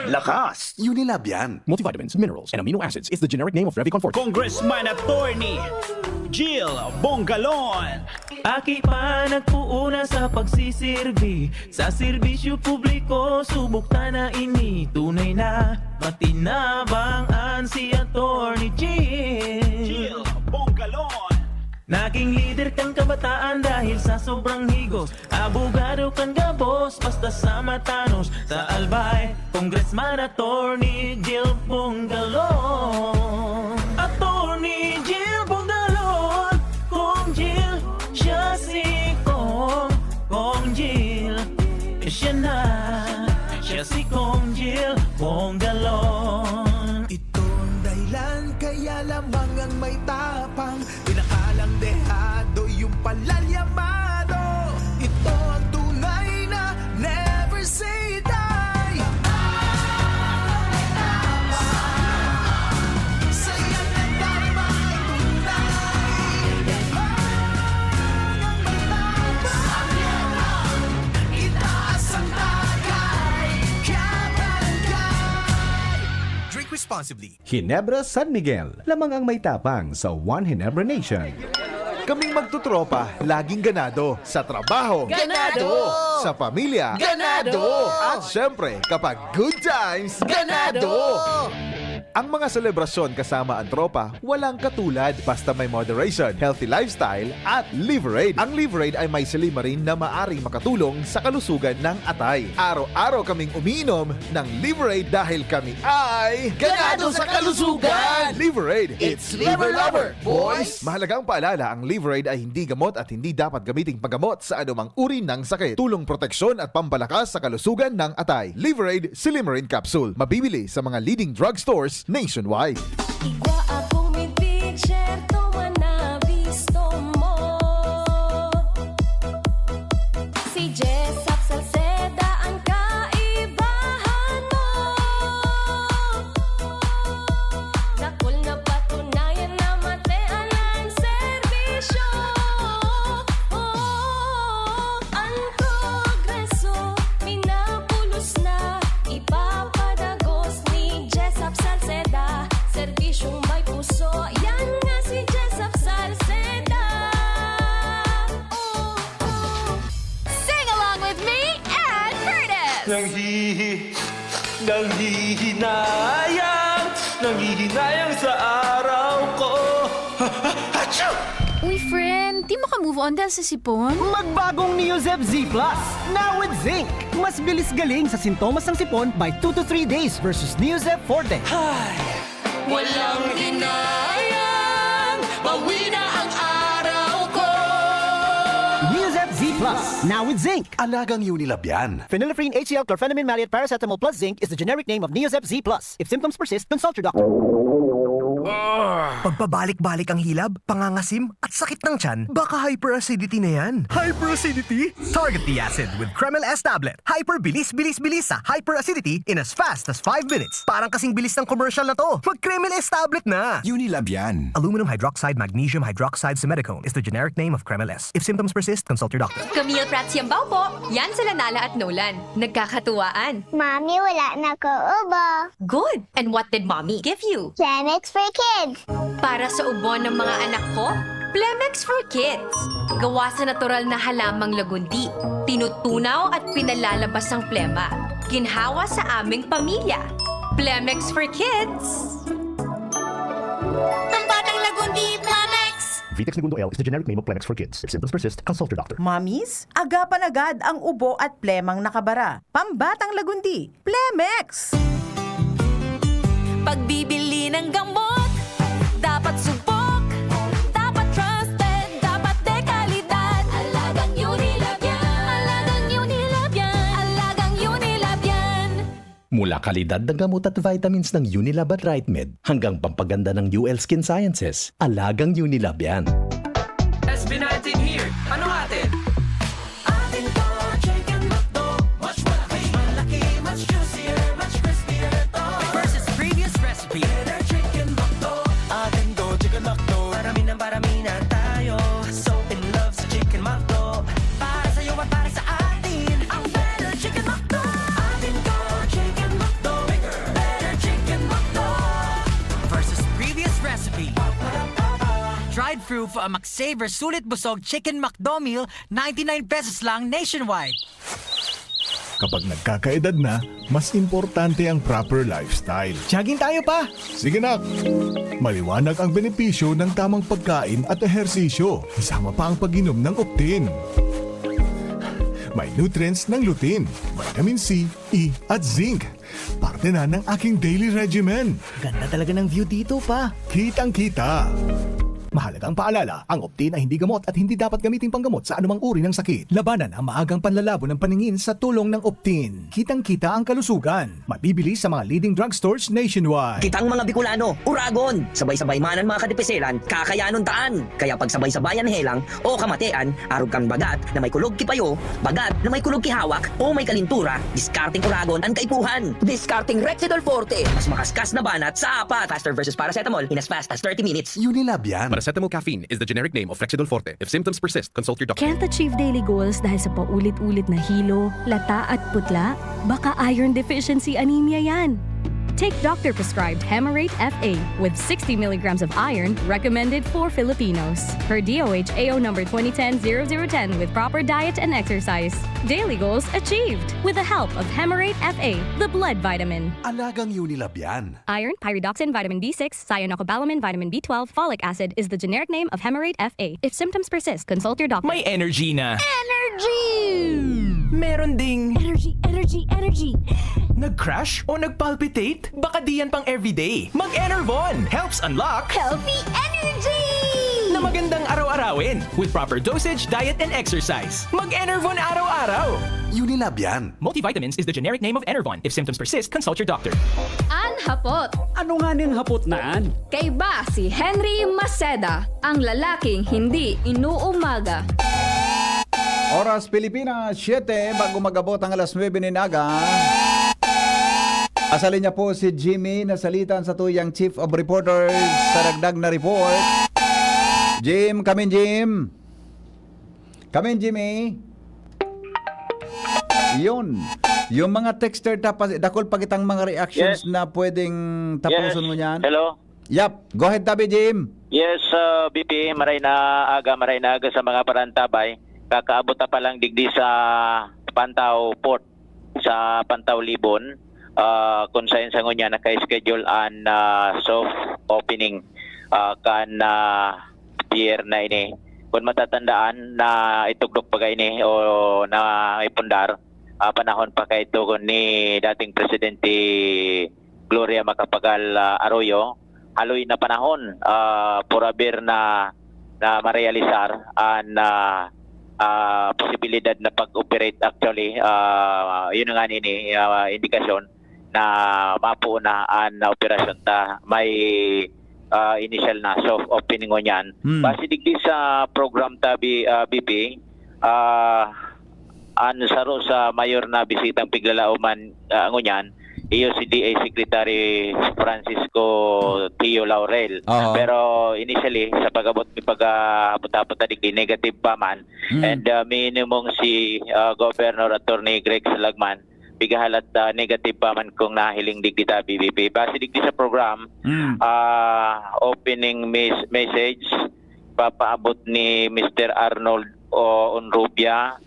Lakas! Unilab yan. Multivitamins, minerals, and amino acids is the generic name of Revicon Forte. Congressman Attorney Jill Bongalon. Aki pa nagpuuna sa pagsisirbi, sa serbisyo publiko, subok ta na ini. Tunay na matinabang an si Attorney Jill. Jill Bongalon. Naging lider kan kabataan dahil sa sobrang higos. Abogado kan gabos, basta sa matanos. Sa Albay, Congressman Attorney Jill Bongalon. Attorney Jill Bongalon. Kong Jill, siya si Kong. Kong Jill, siya na. Siya si Kong Jill Bongalon. Ito ang dahilan kaya lamang ang may tapang, pinakalang dehado yung palalyamado. Ito ang tunay na never say die. Saya na tayo magtunay. Ang matapang, itaas ang tagay, kabarangay. Drink responsibly. Ginebra San Miguel, lamang ang may tapang sa One Ginebra Nation. Kaming magtotropa, laging ganado. Sa trabaho. Ganado! Sa pamilya. Ganado! At syempre, kapag good times. Ganado! Ang mga selebrasyon kasama ang tropa, walang katulad. Basta may moderation, healthy lifestyle, at Liverade. Ang Liverade ay may silymarin na maaring makatulong sa kalusugan ng atay. Araw-araw kaming umiinom ng Liverade dahil kami ay ganado sa kalusugan! Liverade, it's Liver Lover, boys! Mahalagang paalala, ang Liverade ay hindi gamot at hindi dapat gamiting panggamot sa anumang uri ng sakit. Tulong proteksyon at pampalakas sa kalusugan ng atay. Liverade Silymarin Capsule. Mabibili sa mga leading drugstores nationwide. Igwa akong mipicture, tuman na bisto mo. Si Jessop Salceda ang kaibahan mo. Dakul na patunayan na matean ang serbisyo. Oh, ang progreso, minapulos na, ipapadagos ni Jessop Salceda. Serbisyong may puso, yan nga si Jessop Salceda. Oh, oh. Sing along with me and Curtis! Nanghihi-, nanghihinayang, nanghihinayang sa araw ko. Ha, ha, achoo! Uy, friend, di makamove Ondan sa sipon? Magbagong Neozep Z Plus, now with zinc. Mas bilis galing sa sintomas ng sipon by two to three days versus Neozep Forte. Walang hinayang, pauwi na ang araw ko. Neozep Z Plus, now with zinc. Alagang Unilab yan. Phenylephrine H C L chlorphenamine maleate paracetamol plus zinc is the generic name of Neozep Z Plus. If symptoms persist, consult your doctor. Pagpabalik-balik ang hilab, pangangasim, at sakit ng tiyan, baka hyperacidity na yan. Hyperacidity? Target the acid with Kremil S tablet. Hyper bilis, bilis, bilis sa hyperacidity in as fast as five minutes. Parang kasing bilis ng commercial na to. Mag Kremil S tablet na! Unilab yan. Aluminum hydroxide magnesium hydroxide simethicone is the generic name of Kremil S. If symptoms persist, consult your doctor. Camille Prats Yambao po. Yan sila Nala at Nolan. Nagkakatuwaan. Mami, wala na ko ubo. Good! And what did mommy give you? Plemex for kids. Para sa ubo ng mga anak ko, Plemex for Kids. Gawa sa natural na halamang lagundi. Tinutunaw at pinalalabas ang plema. Ginhawa sa aming pamilya. Plemex for Kids. Pambatang lagundi, Plemex! Vitex Negundo L is the generic name of Plemex for kids. If symptoms persist, consult your doctor. Mommies, agapan agad ang ubo at plemang nakabara. Pambatang lagundi, Plemex! Pagbibili ng gamot, dapat subok, dapat trusted, dapat de kalidad. Alagang Unilab yan. Alagang Unilab yan. Alagang Unilab yan. Mula kalidad ng gamot at vitamins ng Unilab at RightMed hanggang pampaganda ng U L Skin Sciences, alagang Unilab yan. S B nineteen here. Ano atin? Atin to, Chicken McDo. Mas malaki, malaki, mas juicier, mas crispier to. Versus previous recipe. Better Chicken McDo. Atin to, Chicken McDo. Parami ng parami na tayo. So in love sa Chicken McDo. Para sa'yo at para sa atin. Ang Better Chicken McDo. Atin to, Chicken McDo. Bigger, better Chicken McDo. Versus previous recipe. Tried through for a McSaver Sulit Busog Chicken McDo Meal, ninety-nine pesos lang nationwide. Kapag nagkakaedad na, mas importante ang proper lifestyle. Jogging tayo, Pa! Sige, nak! Maliwanag ang benepisyo ng tamang pagkain at ehersisyo, kasama pa ang pag-inom ng Optin. May nutrients ng lutein, vitamin C, E, at zinc. Parte na ng aking daily regimen. Ganda talaga ng view dito, Pa. Kitang-kita. Mahalagang paalala, ang Optin ay hindi gamot at hindi dapat gamiting panggamot sa anumang uri ng sakit. Labanan ang maagang panlalabo ng paningin sa tulong ng Optin. Kitang-kita ang kalusugan. Mabibili sa mga leading drugstores nationwide. Kitang mga Bicolano, Uragon! Sabay-sabay man an mga kadipiselan, kakayanon ta an! Kaya pagsabay-sabayan helang o kamatean, arog kan bagat na may kulog ki payo, bagat na may kulog ki hawak, o may kalintura, diskarteng Uragon an kaipuhan! Diskarteng Rexidol Forte, mas makaskas na banat sa apat! Faster versus paracetamol in as fast as thirty minutes! Unilab yan. Paracetamol caffeine is the generic name of Rexidol Forte. If symptoms persist, consult your doctor. Can't achieve daily goals dahil sa paulit-ulit na hilo, lata at putla? Baka iron deficiency anemia yan. Take doctor-prescribed Hemarate F A with sixty milligrams of iron recommended for Filipinos, per D O H A O number twenty ten zero zero ten with proper diet and exercise. Daily goals achieved with the help of Hemarate F A, the blood vitamin. Alagang Unilab yan. Iron, pyridoxine, vitamin B six, cyanocobalamin, vitamin B twelve, folic acid is the generic name of Hemarate F A. If symptoms persist, consult your doctor. May energy na. Energy! Meron ding Energy, energy, energy! Nag-crash o nag-palpitate? Baka di yan pang everyday. Mag-Enervon helps unlock Healthy energy! na magandang araw-arawin with proper dosage, diet, and exercise. Mag-Enervon araw-araw! Unilab yan. Multivitamins is the generic name of Enervon. If symptoms persist, consult your doctor. An hapot. Ano nga ning hapot na an? Kaiba si Henry Maceda, ang lalaking hindi inuumaga. Oras Pilipinas, siyete, bago mag-abot ang alas nuwebe nin aga. Asa linya po si Jimmy na salitan sa tuyang Chief of Reporters sa dagdag na report. Jim, come in, Jim. Come in, Jimmy. Yun. Yung mga texter, tapos dakol pa kitang mga reactions Yes. na pwedeng tapuson Yes. mo niyan. Hello? Yap. Go ahead, Tabi Jim. Yes, uh, B P, maray na aga, maray na aga sa mga parantabay. Kakaabot na pa lang digdi sa Pantaw Port, sa Pantaw Libon, uh, kung saan sa ngunya naka-schedule an uh, soft opening uh, kan uh, pier na ini. Kung matatandaan, naitugdok baga ini o naipundar, ah, panahon pa kaito ni dating Presidente Gloria Macapagal, ah, Arroyo. Haloy na panahon, ah, por haber na, na marealisar an, ah, ah, posibilidad na pag-operate. Actually, ah, yun na nga nini, ah, indikasyon na mapoon na an operasyon ta may, ah, initial na soft opening ngunyan. Hmm. Base digdi sa program ta, B-, ah, B P, ah, an saro sa mayor na bisitang piglalaoman, ah, ngunyan, iyo si D A Secretary Francisco Tio Laurel. Aha. Pero initially, sa pag-abot mi, pag-abot-abot na digdi, negative pa man. Hmm. And, ah, minimum si, ah, Governor Attorney Greg Salagman, pigahalat, ah, negative pa man kung nahiling digdi ta, B B P. Base digdi sa program, Mm. ah, opening mes-, message, papaabot ni Mister Arnold O Onrubia,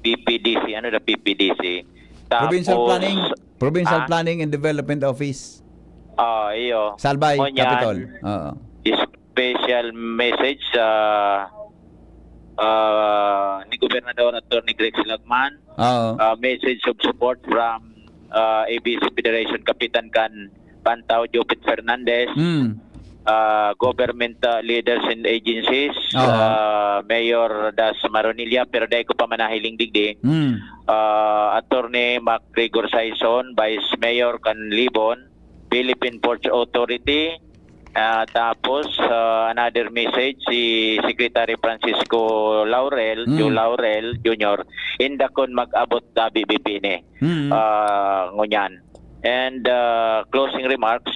P P D C. Ano na P P D C? Provincial Tapos, Planning, Provincial ah? Planning and Development Office. Ah, iyo. Salbay, Ngunyan, Capitol. Oo. Special message sa, ah, ni Gobernador Attorney Greg Salagman. Oo. Ah, message of support from, ah, A B S-C Federation Kapitan kan Pantaw, Jopet Fernandez. Mm. Ah, government, ah, leaders and agencies, Oo. ah, Mayor Das Maronilla, pero dai ko pa man nahiling digdi. Mm. Ah, Attorney Mac Gregor Saison, Vice Mayor kan Libon, Philippine Ports Authority, ah, tapos, ah, another message, si Secretary Francisco Laurel, Mm. Joe Laurel Junior, inda kun mag-abot sa B B P ni, Mm. ah, ngunyan. And, ah, closing remarks,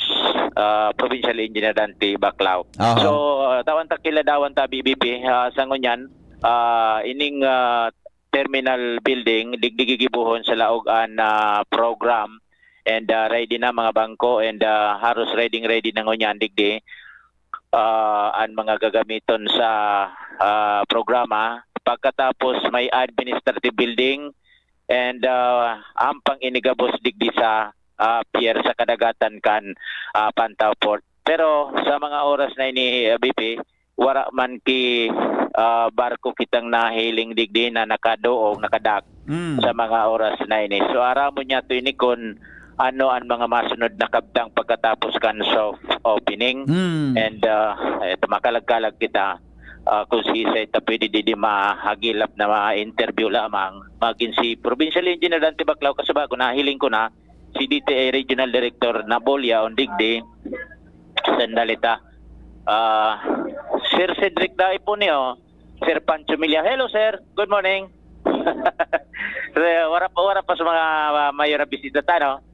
ah, Provincial Engineer Dante Baclao. Aha. So, ah, tawan ta kiladawan ta B B P, ah, sa ngunyan, ah, ining, ah, terminal building, digdi gigibohon sa laog an, ah, program, and, ah, ready na mga bangko, and, ah, haros ready-ready na ngunyan digdi, ah, an mga gagamiton sa, ah, programa. Pagkatapos, may administrative building, and, ah, hampang ini gabos digdi sa, ah, pier sa kadagatan kan, ah, Pantaw Port. Pero sa mga oras na ini, ah, B P, wara man ki, ah, barko kitang nahiling digdi na nakadoog, nakadak Mm. sa mga oras na ini. So, aramon niyato ini kun ano an mga masunod na kabtang pagkatapos kan soft opening. Mm. And, ah, eto, makalag-kalag kita, ah, kung siisay ta pwede digdi mahagilap na ma-interview lamang, magin si Provincial Engineer Dante Baclao, kasi bago nahiling ko na, si D T I Regional Director Nabolia on digdi. Sandali ta. Ah, Sir Cedric Daipon niyo, Sir Pancho Milla. Hello, sir. Good morning. Sir, wara pa, wara pa sa mga, ah, mayor na bisita ta, no?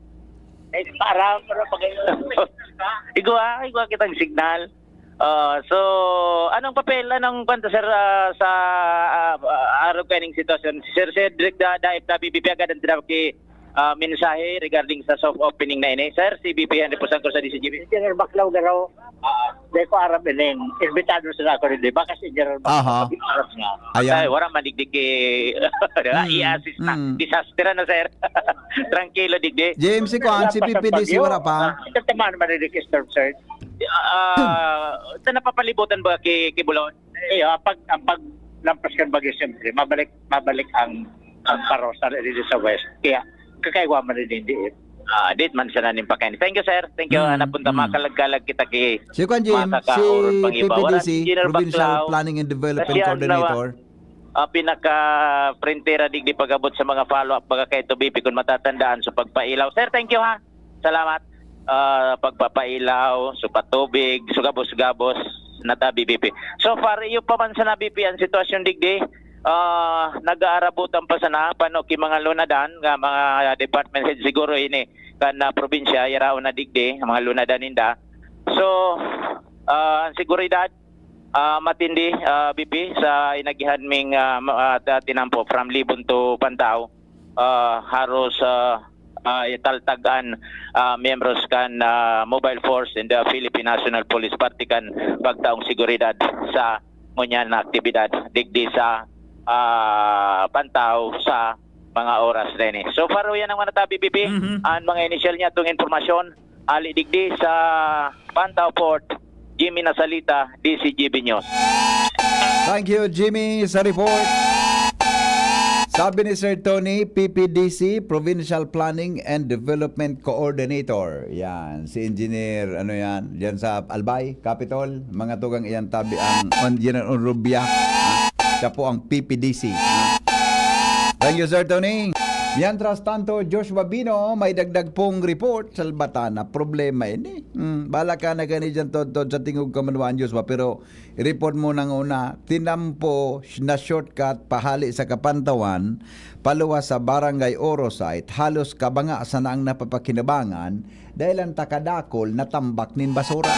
Eh, para, para pag- Igwa, igwa kitang signal. Ah, so, anong papel, anong kwento, sir, ah, sa, ah, ah, arog kaining sitwasyon? Si Sir Cedric Da-, Daip na B B P agad ang tinawag ki, ah, mensahe regarding sa soft opening na ini. Sir, si B P Henry Pusangkor sa D C G B. Engineer Baclao Garo, Ah, di ko aram ining, imbitado sila ako rin, di ba? Kasi Engineer Baclao, Aha. Ayan. Ay, wara man digdi ki, di ba? Mm, I-assist na. Mm. Disaster na, sir. Tranquilo, digdi. J M C ko, ang Wala si pa sa P P D C, bagyo. Wala pa. Ah, ito tamaan man digdi ki storm surge. Ah, sa napapalibutan ba ki, ki Bulon? Eh, ah, pag, ang paglampas kan bagyo, siyempre, mabalik, mabalik ang, ang paros na dito sa west. Kaya, kakaiwa man rin hindi eh. Ah, dit man sana nin pakain. Thank you, sir. Thank you. Mm, Napunta, mm. Makalag-kalag kita ki Si Kuan Jim, mga si kakaurot pang iba. Wala P P D C, si Engineer Provincial Baclao. Planning and Development Kasi yan, Coordinator. Ah, pinaka-printera digdi pag-abot sa mga follow-up, baga kay Tubibi, kung matatandaan sa pagpailaw. Sir, thank you, ha. Salamat. Ah, pagpapailaw, supatubig, sugabos-gabos, nata B B P. So far, iyo pa man sana B P ang sitwasyon digdi. Ah, nag-aarabutan pa sana, pano ki mga lunadan, nga mga department head siguro ini, kan, ah, probinsya, yaraon na digdi, mga lunadan ninda. So, ah, ang seguridad, ah, matindi, ah, B P, sa inagihan ming, ah, ma-, ah, ta-, tinampo from Libon to Pantao. Ah, haros, ah, ah, italtag an, ah, miyembros kan, ah, Mobile Force and the Philippine National Police parte kan pagtaong seguridad sa ngunyan na aktibidad digdi sa, ah, Pantao sa mga oras na ini. So far, yan ang mga natabi, B P. Mhm. Ang mga initial niya itong impormasyon, ali digdi sa Pantao Port, Jimmy Nasalita, D C G B News. Thank you, Jimmy, sa report. Sabi ni Sir Tony, P P D C, Provincial Planning and Development Coordinator. Yan, si Engineer, ano yan, diyan sa Albay, Capitol, mga tugang iyan tabi ang, on, yan ang Rubia. Siya po ang P P D C. Thank you, Sir Tony. Mientras tanto, Joshua Bino, may dagdag pong report. Salbata na, problema ini. Hmm, bala ka na gani dyan, Todtod, sa tingog ka man, Joshua, pero report mo nang una, tinampo na shortcut pahali sa Kapantawan, paluwas sa Barangay Oro site, halos kabanga sana ang napapakinabangan dahil ang takadakol na tambak nin basura.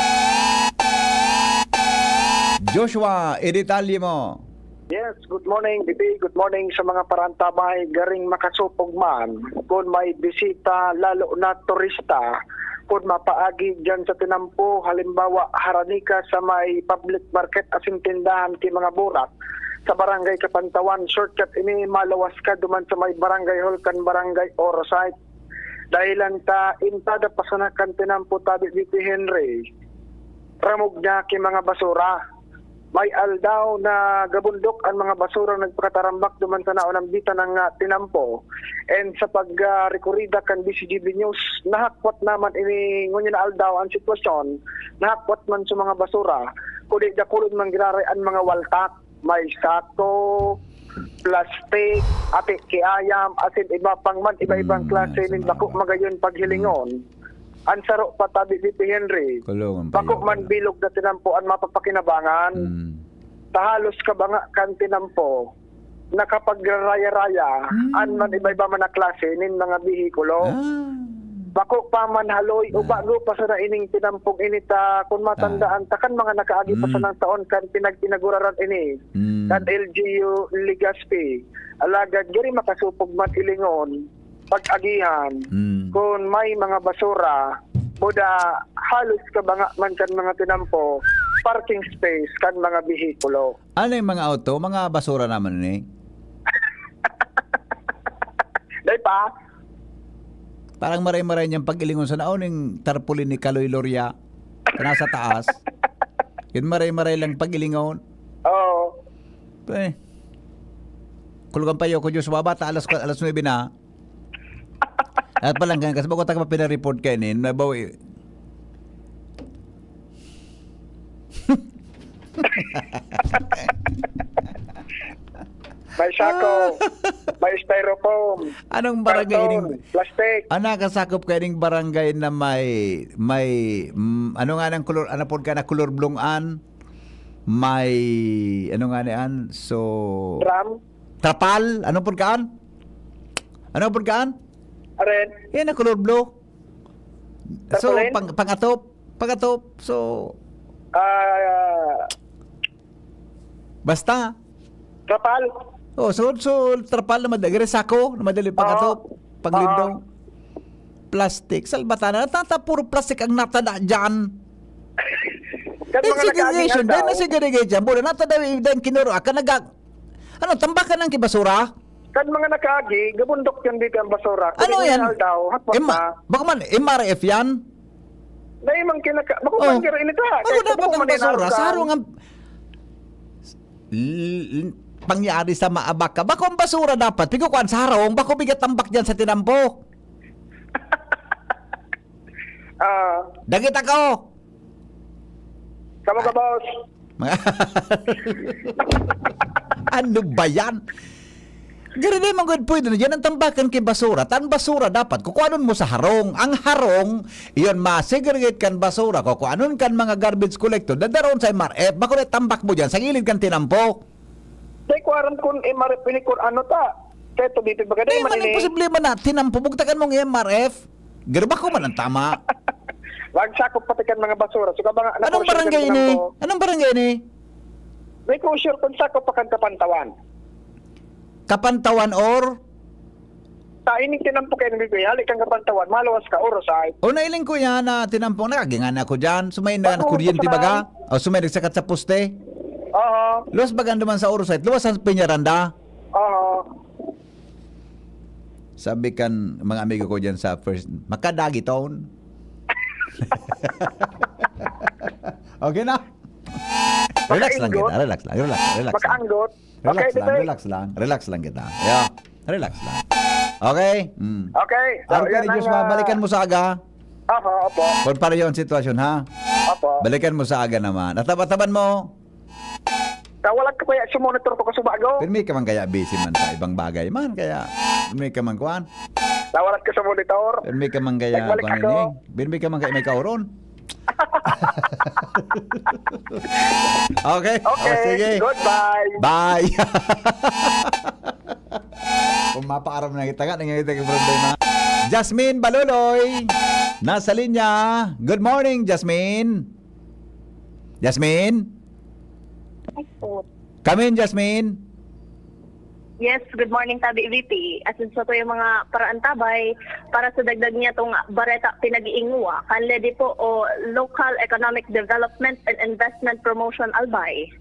Joshua, idetalye mo. Yes, good morning, B P. Good morning sa mga parantabay. Garing makasupog man, kun may bisita, lalo na turista, kun mapaagi dyan sa tinampo, halimbawa, harani ka sa may public market asin tindahan ki mga burak, sa Barangay Kapantawan, shortcut ini, maluwas ka duman sa may barangay hall kan Barangay Oro site. Dahilan ta, intada pa sana kan tinampo tabi diti, Henry. Ramog niya ki mga basura. May aldaw na gabundok an mga basura nagpakatarambak duman sa naunang bitan ng, ah, tinampo. And sa pag, ah, rekorida kan B C G B News, nahakwat naman ini ngunyan na aldaw ang sitwasyon, nahakwat man sa mga basura, kundi dakulon man giraray an mga waltak, may sako, plastik, ati ki ayam, asin iba pang man, iba-ibang Mm, klase nin sama bako ba? Magayon paghilingon. Ang saro pa tabi diti, Henry. Kulungan pa Bako yun. Man bilog na tinampo an mapapakinabangan. Mm. Sa halos kabanga kan tinampo, nakapagraraya-raya, Mm. an man iba-iba man na klase nin mga behikulo. Ah. Bako pa man haloy o Ah. bago pa sana ining tinampong ini ta, kun matandaan Ah. ta kan mga nakaagi pa Mm. sanang taon kan pinag-inaguraran ini, Mm. kan L G U Legazpi. Alagad gari makasupog man ilingon, pag-agihan, Mm. kun may mga basura, buda halos kabanga man kan mga tinampo, parking space kan mga behikulo. Ano yung mga auto? Mga basura naman ni? Dai pa? Parang maray-maray niyang pag-ilingon sa naon yung tarpaulin ni Kaloy Loria. Kana sa taas. Yun maray-maray lang pag-ilingon. Oo. Eh. Kulugan pa yun ko, Diyos, babata, alas, alas nuebe na. At palang ganyan, kasi bago tayo mapina-report kayo nin, nabawi. May sako, may styrofoam, Anong barangay karton, ining, plastic. Ah, nakasakop kayo ning barangay na may, may, mm, ano nga nang kulor, ano po ka na kulor blue an? May, ano nga ni an? So, Drum? Trapal? Ano po kaan? Ano po kaan? Aren? Yan na kulor blue. So, Tarpaulin? Pang, pangatop. Pangatop. So, Ah, basta. Trapal. Oh, so, so, trapal na madali. Sako na madali. Oo. Pangatop. Panglindong. Oo. Plastic. Salbata na. Tata, puro plastic ang natada dyan. Kan mga nakaaging segregation. Dahil na segregation. Buda natada yung kinuro. Aka naga-, ano, tambakan ng kibasura? Kan mga nakaagi, gabundok yan dito ang basura. Ano yan? Aldaw, hapon Em-, na. Baka man, M R F yan? Dahil man kinaka-, bako Oh. Man garo inita. Bako dapat ang basura. Sa harong ang l-, l-, pangyari sa maabak ka. Bako ang basura dapat. Pigkukuan sa harong. Bako bigat tambak dyan sa tinampo. Ah. Dagit ako. Kamo ka, boss. Mga ano ba yan? Gari na yung mga pwede na dyan. Ang tambakan kay basura. Tan basura dapat. Kukuanon mo sa harong. Ang harong, iyon, masegregate kan basura. Kukuanon kan mga garbage collector. Dadaron sa M R F. Bako na tambak mo dyan. Sa gilid kan tinampo. Dai ko aram kun M R F ini kun ano ta. Kaya to, B P, baga dai Dai man man ang ini. Posible man na tinampo, bugtakan mong M R F. Garba ko man ang tama. Wag sakop pati kan mga basura. So, kabanga, Anong barangay ini? Anong barangay ini? May closure kung sakop pa kan Kapantawan. Kapantawan or? Ta, ini tinampo kay N B P. Hali kang Kapantawan, maluwas ka, Oro side. O, nailing ko yan na tinampo na, kagingan ako dyan. Sumay na Bako, kuryente sa baga? O, sumay nagsakat sa poste? Oo. Luwas baga naman sa Oro side? Luwas sa Peñaranda? Oo. Sabi kan mga amigo ko dyan sa first, "Makadagi taon." Okay na. Relax lang kita, relax lang, relax, relax lang. Makaanggot. Relax lang, relax lang, relax lang kita. Yeah. Relax lang. Okay? Mm. Okay. So, Aram ka yan ni ang, Diyos, ah, mabalikan mo sa aga? Aha, opo. Kung pareho ang sitwasyon, ha? Opo. Balikan mo sa aga naman. At taban mo? Kawalag ka kaya sumonitor ko kasubago? Pirmi ka man kaya busy man sa ibang bagay man, kaya pirmi ka man kuan? Kawalag ka sa monitor? Pirmi ka man kaya Nagbalik kuan ako. Ini? Pirmi ka man kaya may kauron? Okay. Okay. O, sige. Goodbye. Bye. Kung mapaaram na kita nga, nangyayari tayo problema. Jasmine Baluloy, nasa linya. Good morning, Jasmine. Jasmine? Ay, po. Come in, Jasmine. Yes, good morning, Tabi V P. Asin sa to yung mga paraantabay para sa dagdag niya tong bareta pinag-iingwa, kan ledi po o Local Economic Development and Investment Promotion Albay.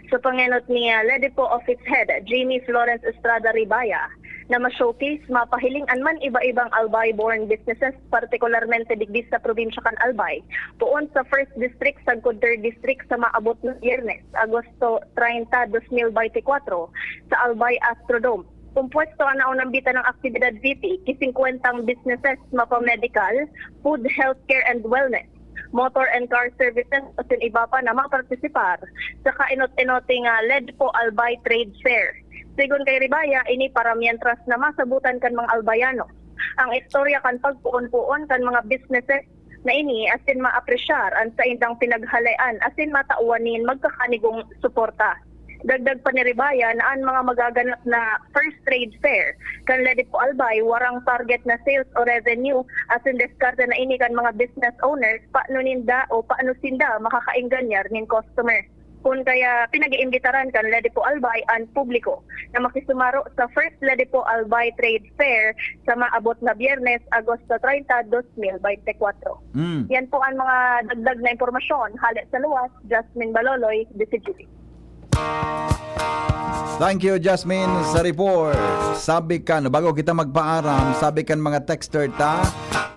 Sa pangenot ni, ah, ledi po Office Head Jimmy Florence Estrada Ribaya, na ma-showcase, mapahiling an man iba-ibang Albay-born businesses, partikularmente digdi sa probinsya kan Albay, poon sa First District sagkod Third District sa maabot na Biyernes, Agosto treinta, dos mil beintikwatro, sa Albay Astrodome. Kumpuesto an naunang bitan ng aktibidad V P ki singkwentang businesses, mapa-medical, food, healthcare and wellness, motor and car services, asin iba pa na mapartisipar sa kainot-enoting, ah, LEDPO Albay Trade Fair. Sigon kay Ribaya, ini para mientras na masabutan kan mga Albayano ang istorya kan pagpoon-poon kan mga businesses na ini asin maapresyar an saindang pinaghalean asin matawan nin magkakanigong suporta. Dagdag pa ni Ribaya na an mga magaganap na First Trade Fair kan LEDPO Albay warang target na sales o revenue, asin diskarte na ini kan mga business owners, paano ninda o paano sinda makakaenganyar nin customer. Kun kaya, pinag-iimbitaran kan LEDPO Albay an publiko na makisumaro sa First LEDPO Albay Trade Fair sa maabot na Biyernes, Agosto treinta, dos mil beintikwatro. Mm. Yan po ang mga dagdag na impormasyon. Hale sa luwas, Jasmine Baloloy, D C G B. Thank you, Jasmine, sa report. Sabi kan, bago kita magpaaram, sabi kan mga texter ta,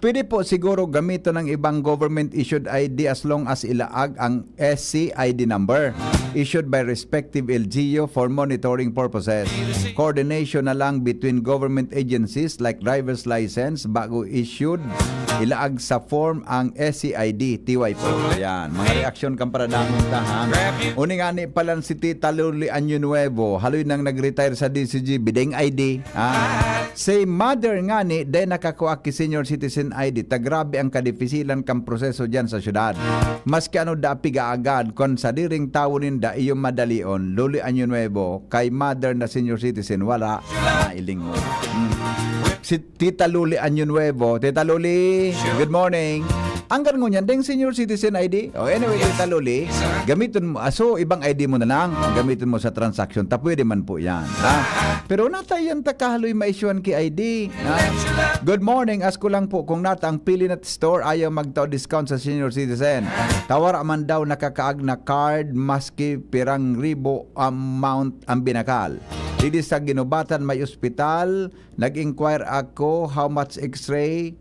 pwede po siguro gamiton ng ibang government-issued I D as long as ilaag ang S C I D number issued by respective L G U for monitoring purposes. Coordination na lang between government agencies like driver's license, bago issued, ilaag sa form ang S C I D, T Y po. Yan, mga reaksyon kan paradamon ta, ha? Uni nga ni palan si Tita Luli Año Nuevo, haloy nang nag-retire sa D C G, bideng I D, ha? Si mother nga ni, dai nakakua ki senior citizen I D, ta grabe ang kadipisilan kan proseso diyan sa syudad. Maski ano da pigaagad, kun sadiring tawo ninda iyo madalion, Luli Año Nuevo, kay mother na senior citizen, wala, nailing mo. Hmm. Si Tita Luli Año Nuevo. Tita Luli, good morning. Ang garngon yan, deng senior citizen I D. Oh, anyway, Tita Luli, gamiton mo. Ah, so, ibang I D mo na lang. Gamiton mo sa transaction. Ta, pwede man po yan. Ha? Pero natayan ta kahaloy maisyuhan ki I D. Ha? Good morning. Ask ko lang po kung nata ang Pilinat Store ayaw magtao discount sa senior citizen. Ta wara man daw nakakaag na card maski pirang ribo amount ang binakal. Didi sa Ginubatan may ospital, nag-inquire ako, how much X-ray?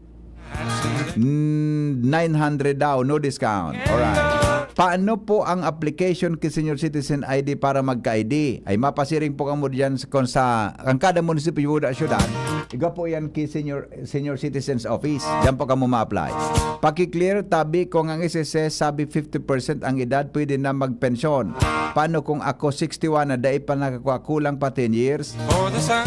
Mm, nine hundred daw, no discount. Alright. Paano po ang application ki senior citizen I D para magka-I D? Ay mapasiring po kamo diyan sa, kung sa, ang kada munisipyo da syudad, igwa po yan ki senior, senior citizens office. Diyan po kamo ma-apply. Paki-clear, tabi kung ang S S S sabi fifty percent ang edad, pwede na magpensyon. Paano kung ako sixty-one na dai pa nakakua, kulang pa ten years?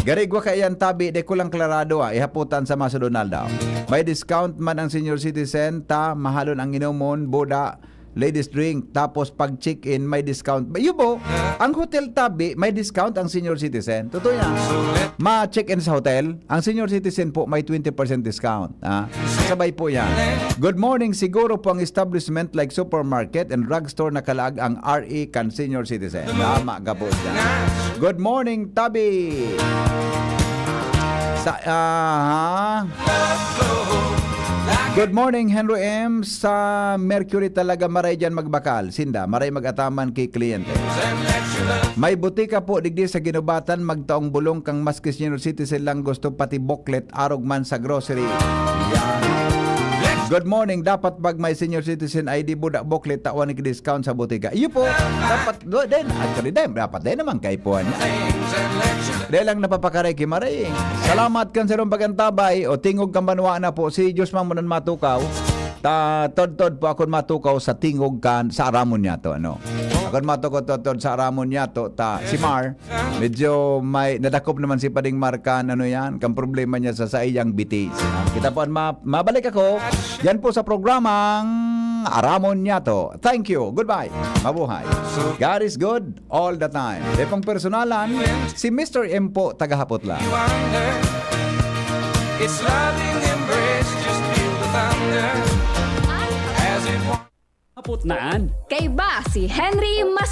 Garigwa kaiyan tabi, di ko lang klarado, ah. Ihaputan sa maso Donaldo. May discount man ang senior citizen, ta, mahalon ang inomon, buda, ladies drink, tapos pag check-in, may discount. Yubo, ang hotel tabi, may discount ang senior citizen. Totoo yan. Ma-check-in sa hotel, ang senior citizen po may twenty percent discount. Ah, sabay po yan. Good morning. Siguro po ang establishment like supermarket and drugstore na kalaag ang R E kan senior citizen. Tama ka po dyan. Good morning, Tabi. Sa, ah, ha? Good morning, Henry M. Sa Mercury talaga maray dyan magbakal. Sinda, maray mag-ataman ki kliyente. May butika po digdi sa Ginubatan, magtaong bulong kang maski senior citizen lang gusto, pati booklet, arog man sa grocery. Yan. Good morning. Dapat pag may senior citizen I D, buda booklet, tawan ki discount sa botika. Iyo po. Dapat, do, din. Actually, din. Dapat din naman kaipuhan niya. Dahil lang napapakaray ki Maray. Salamat kan sarong pagantabay. O tingog kan banwa na po. Si Diyos man munan matukaw. Ta, todtod po akon matukaw sa tingog kan sa aramon niya to. Ano? Akon matukaw todtod sa aramon niya to. Ta, si Mar. Medyo may nadakop naman si Pading Markan, ano yan, kang problema niya sa saiyang bitis. Ah, kita po, ma- mabalik ako. Yan po sa programang Aramon Niya To. Thank you. Goodbye. Mabuhay. God is good all the time. E pang personalan, si Mister M po, tagahapot lang. It's loving embrace, just feel the thunder as it Hapot naan. Kaiba si Henry Mas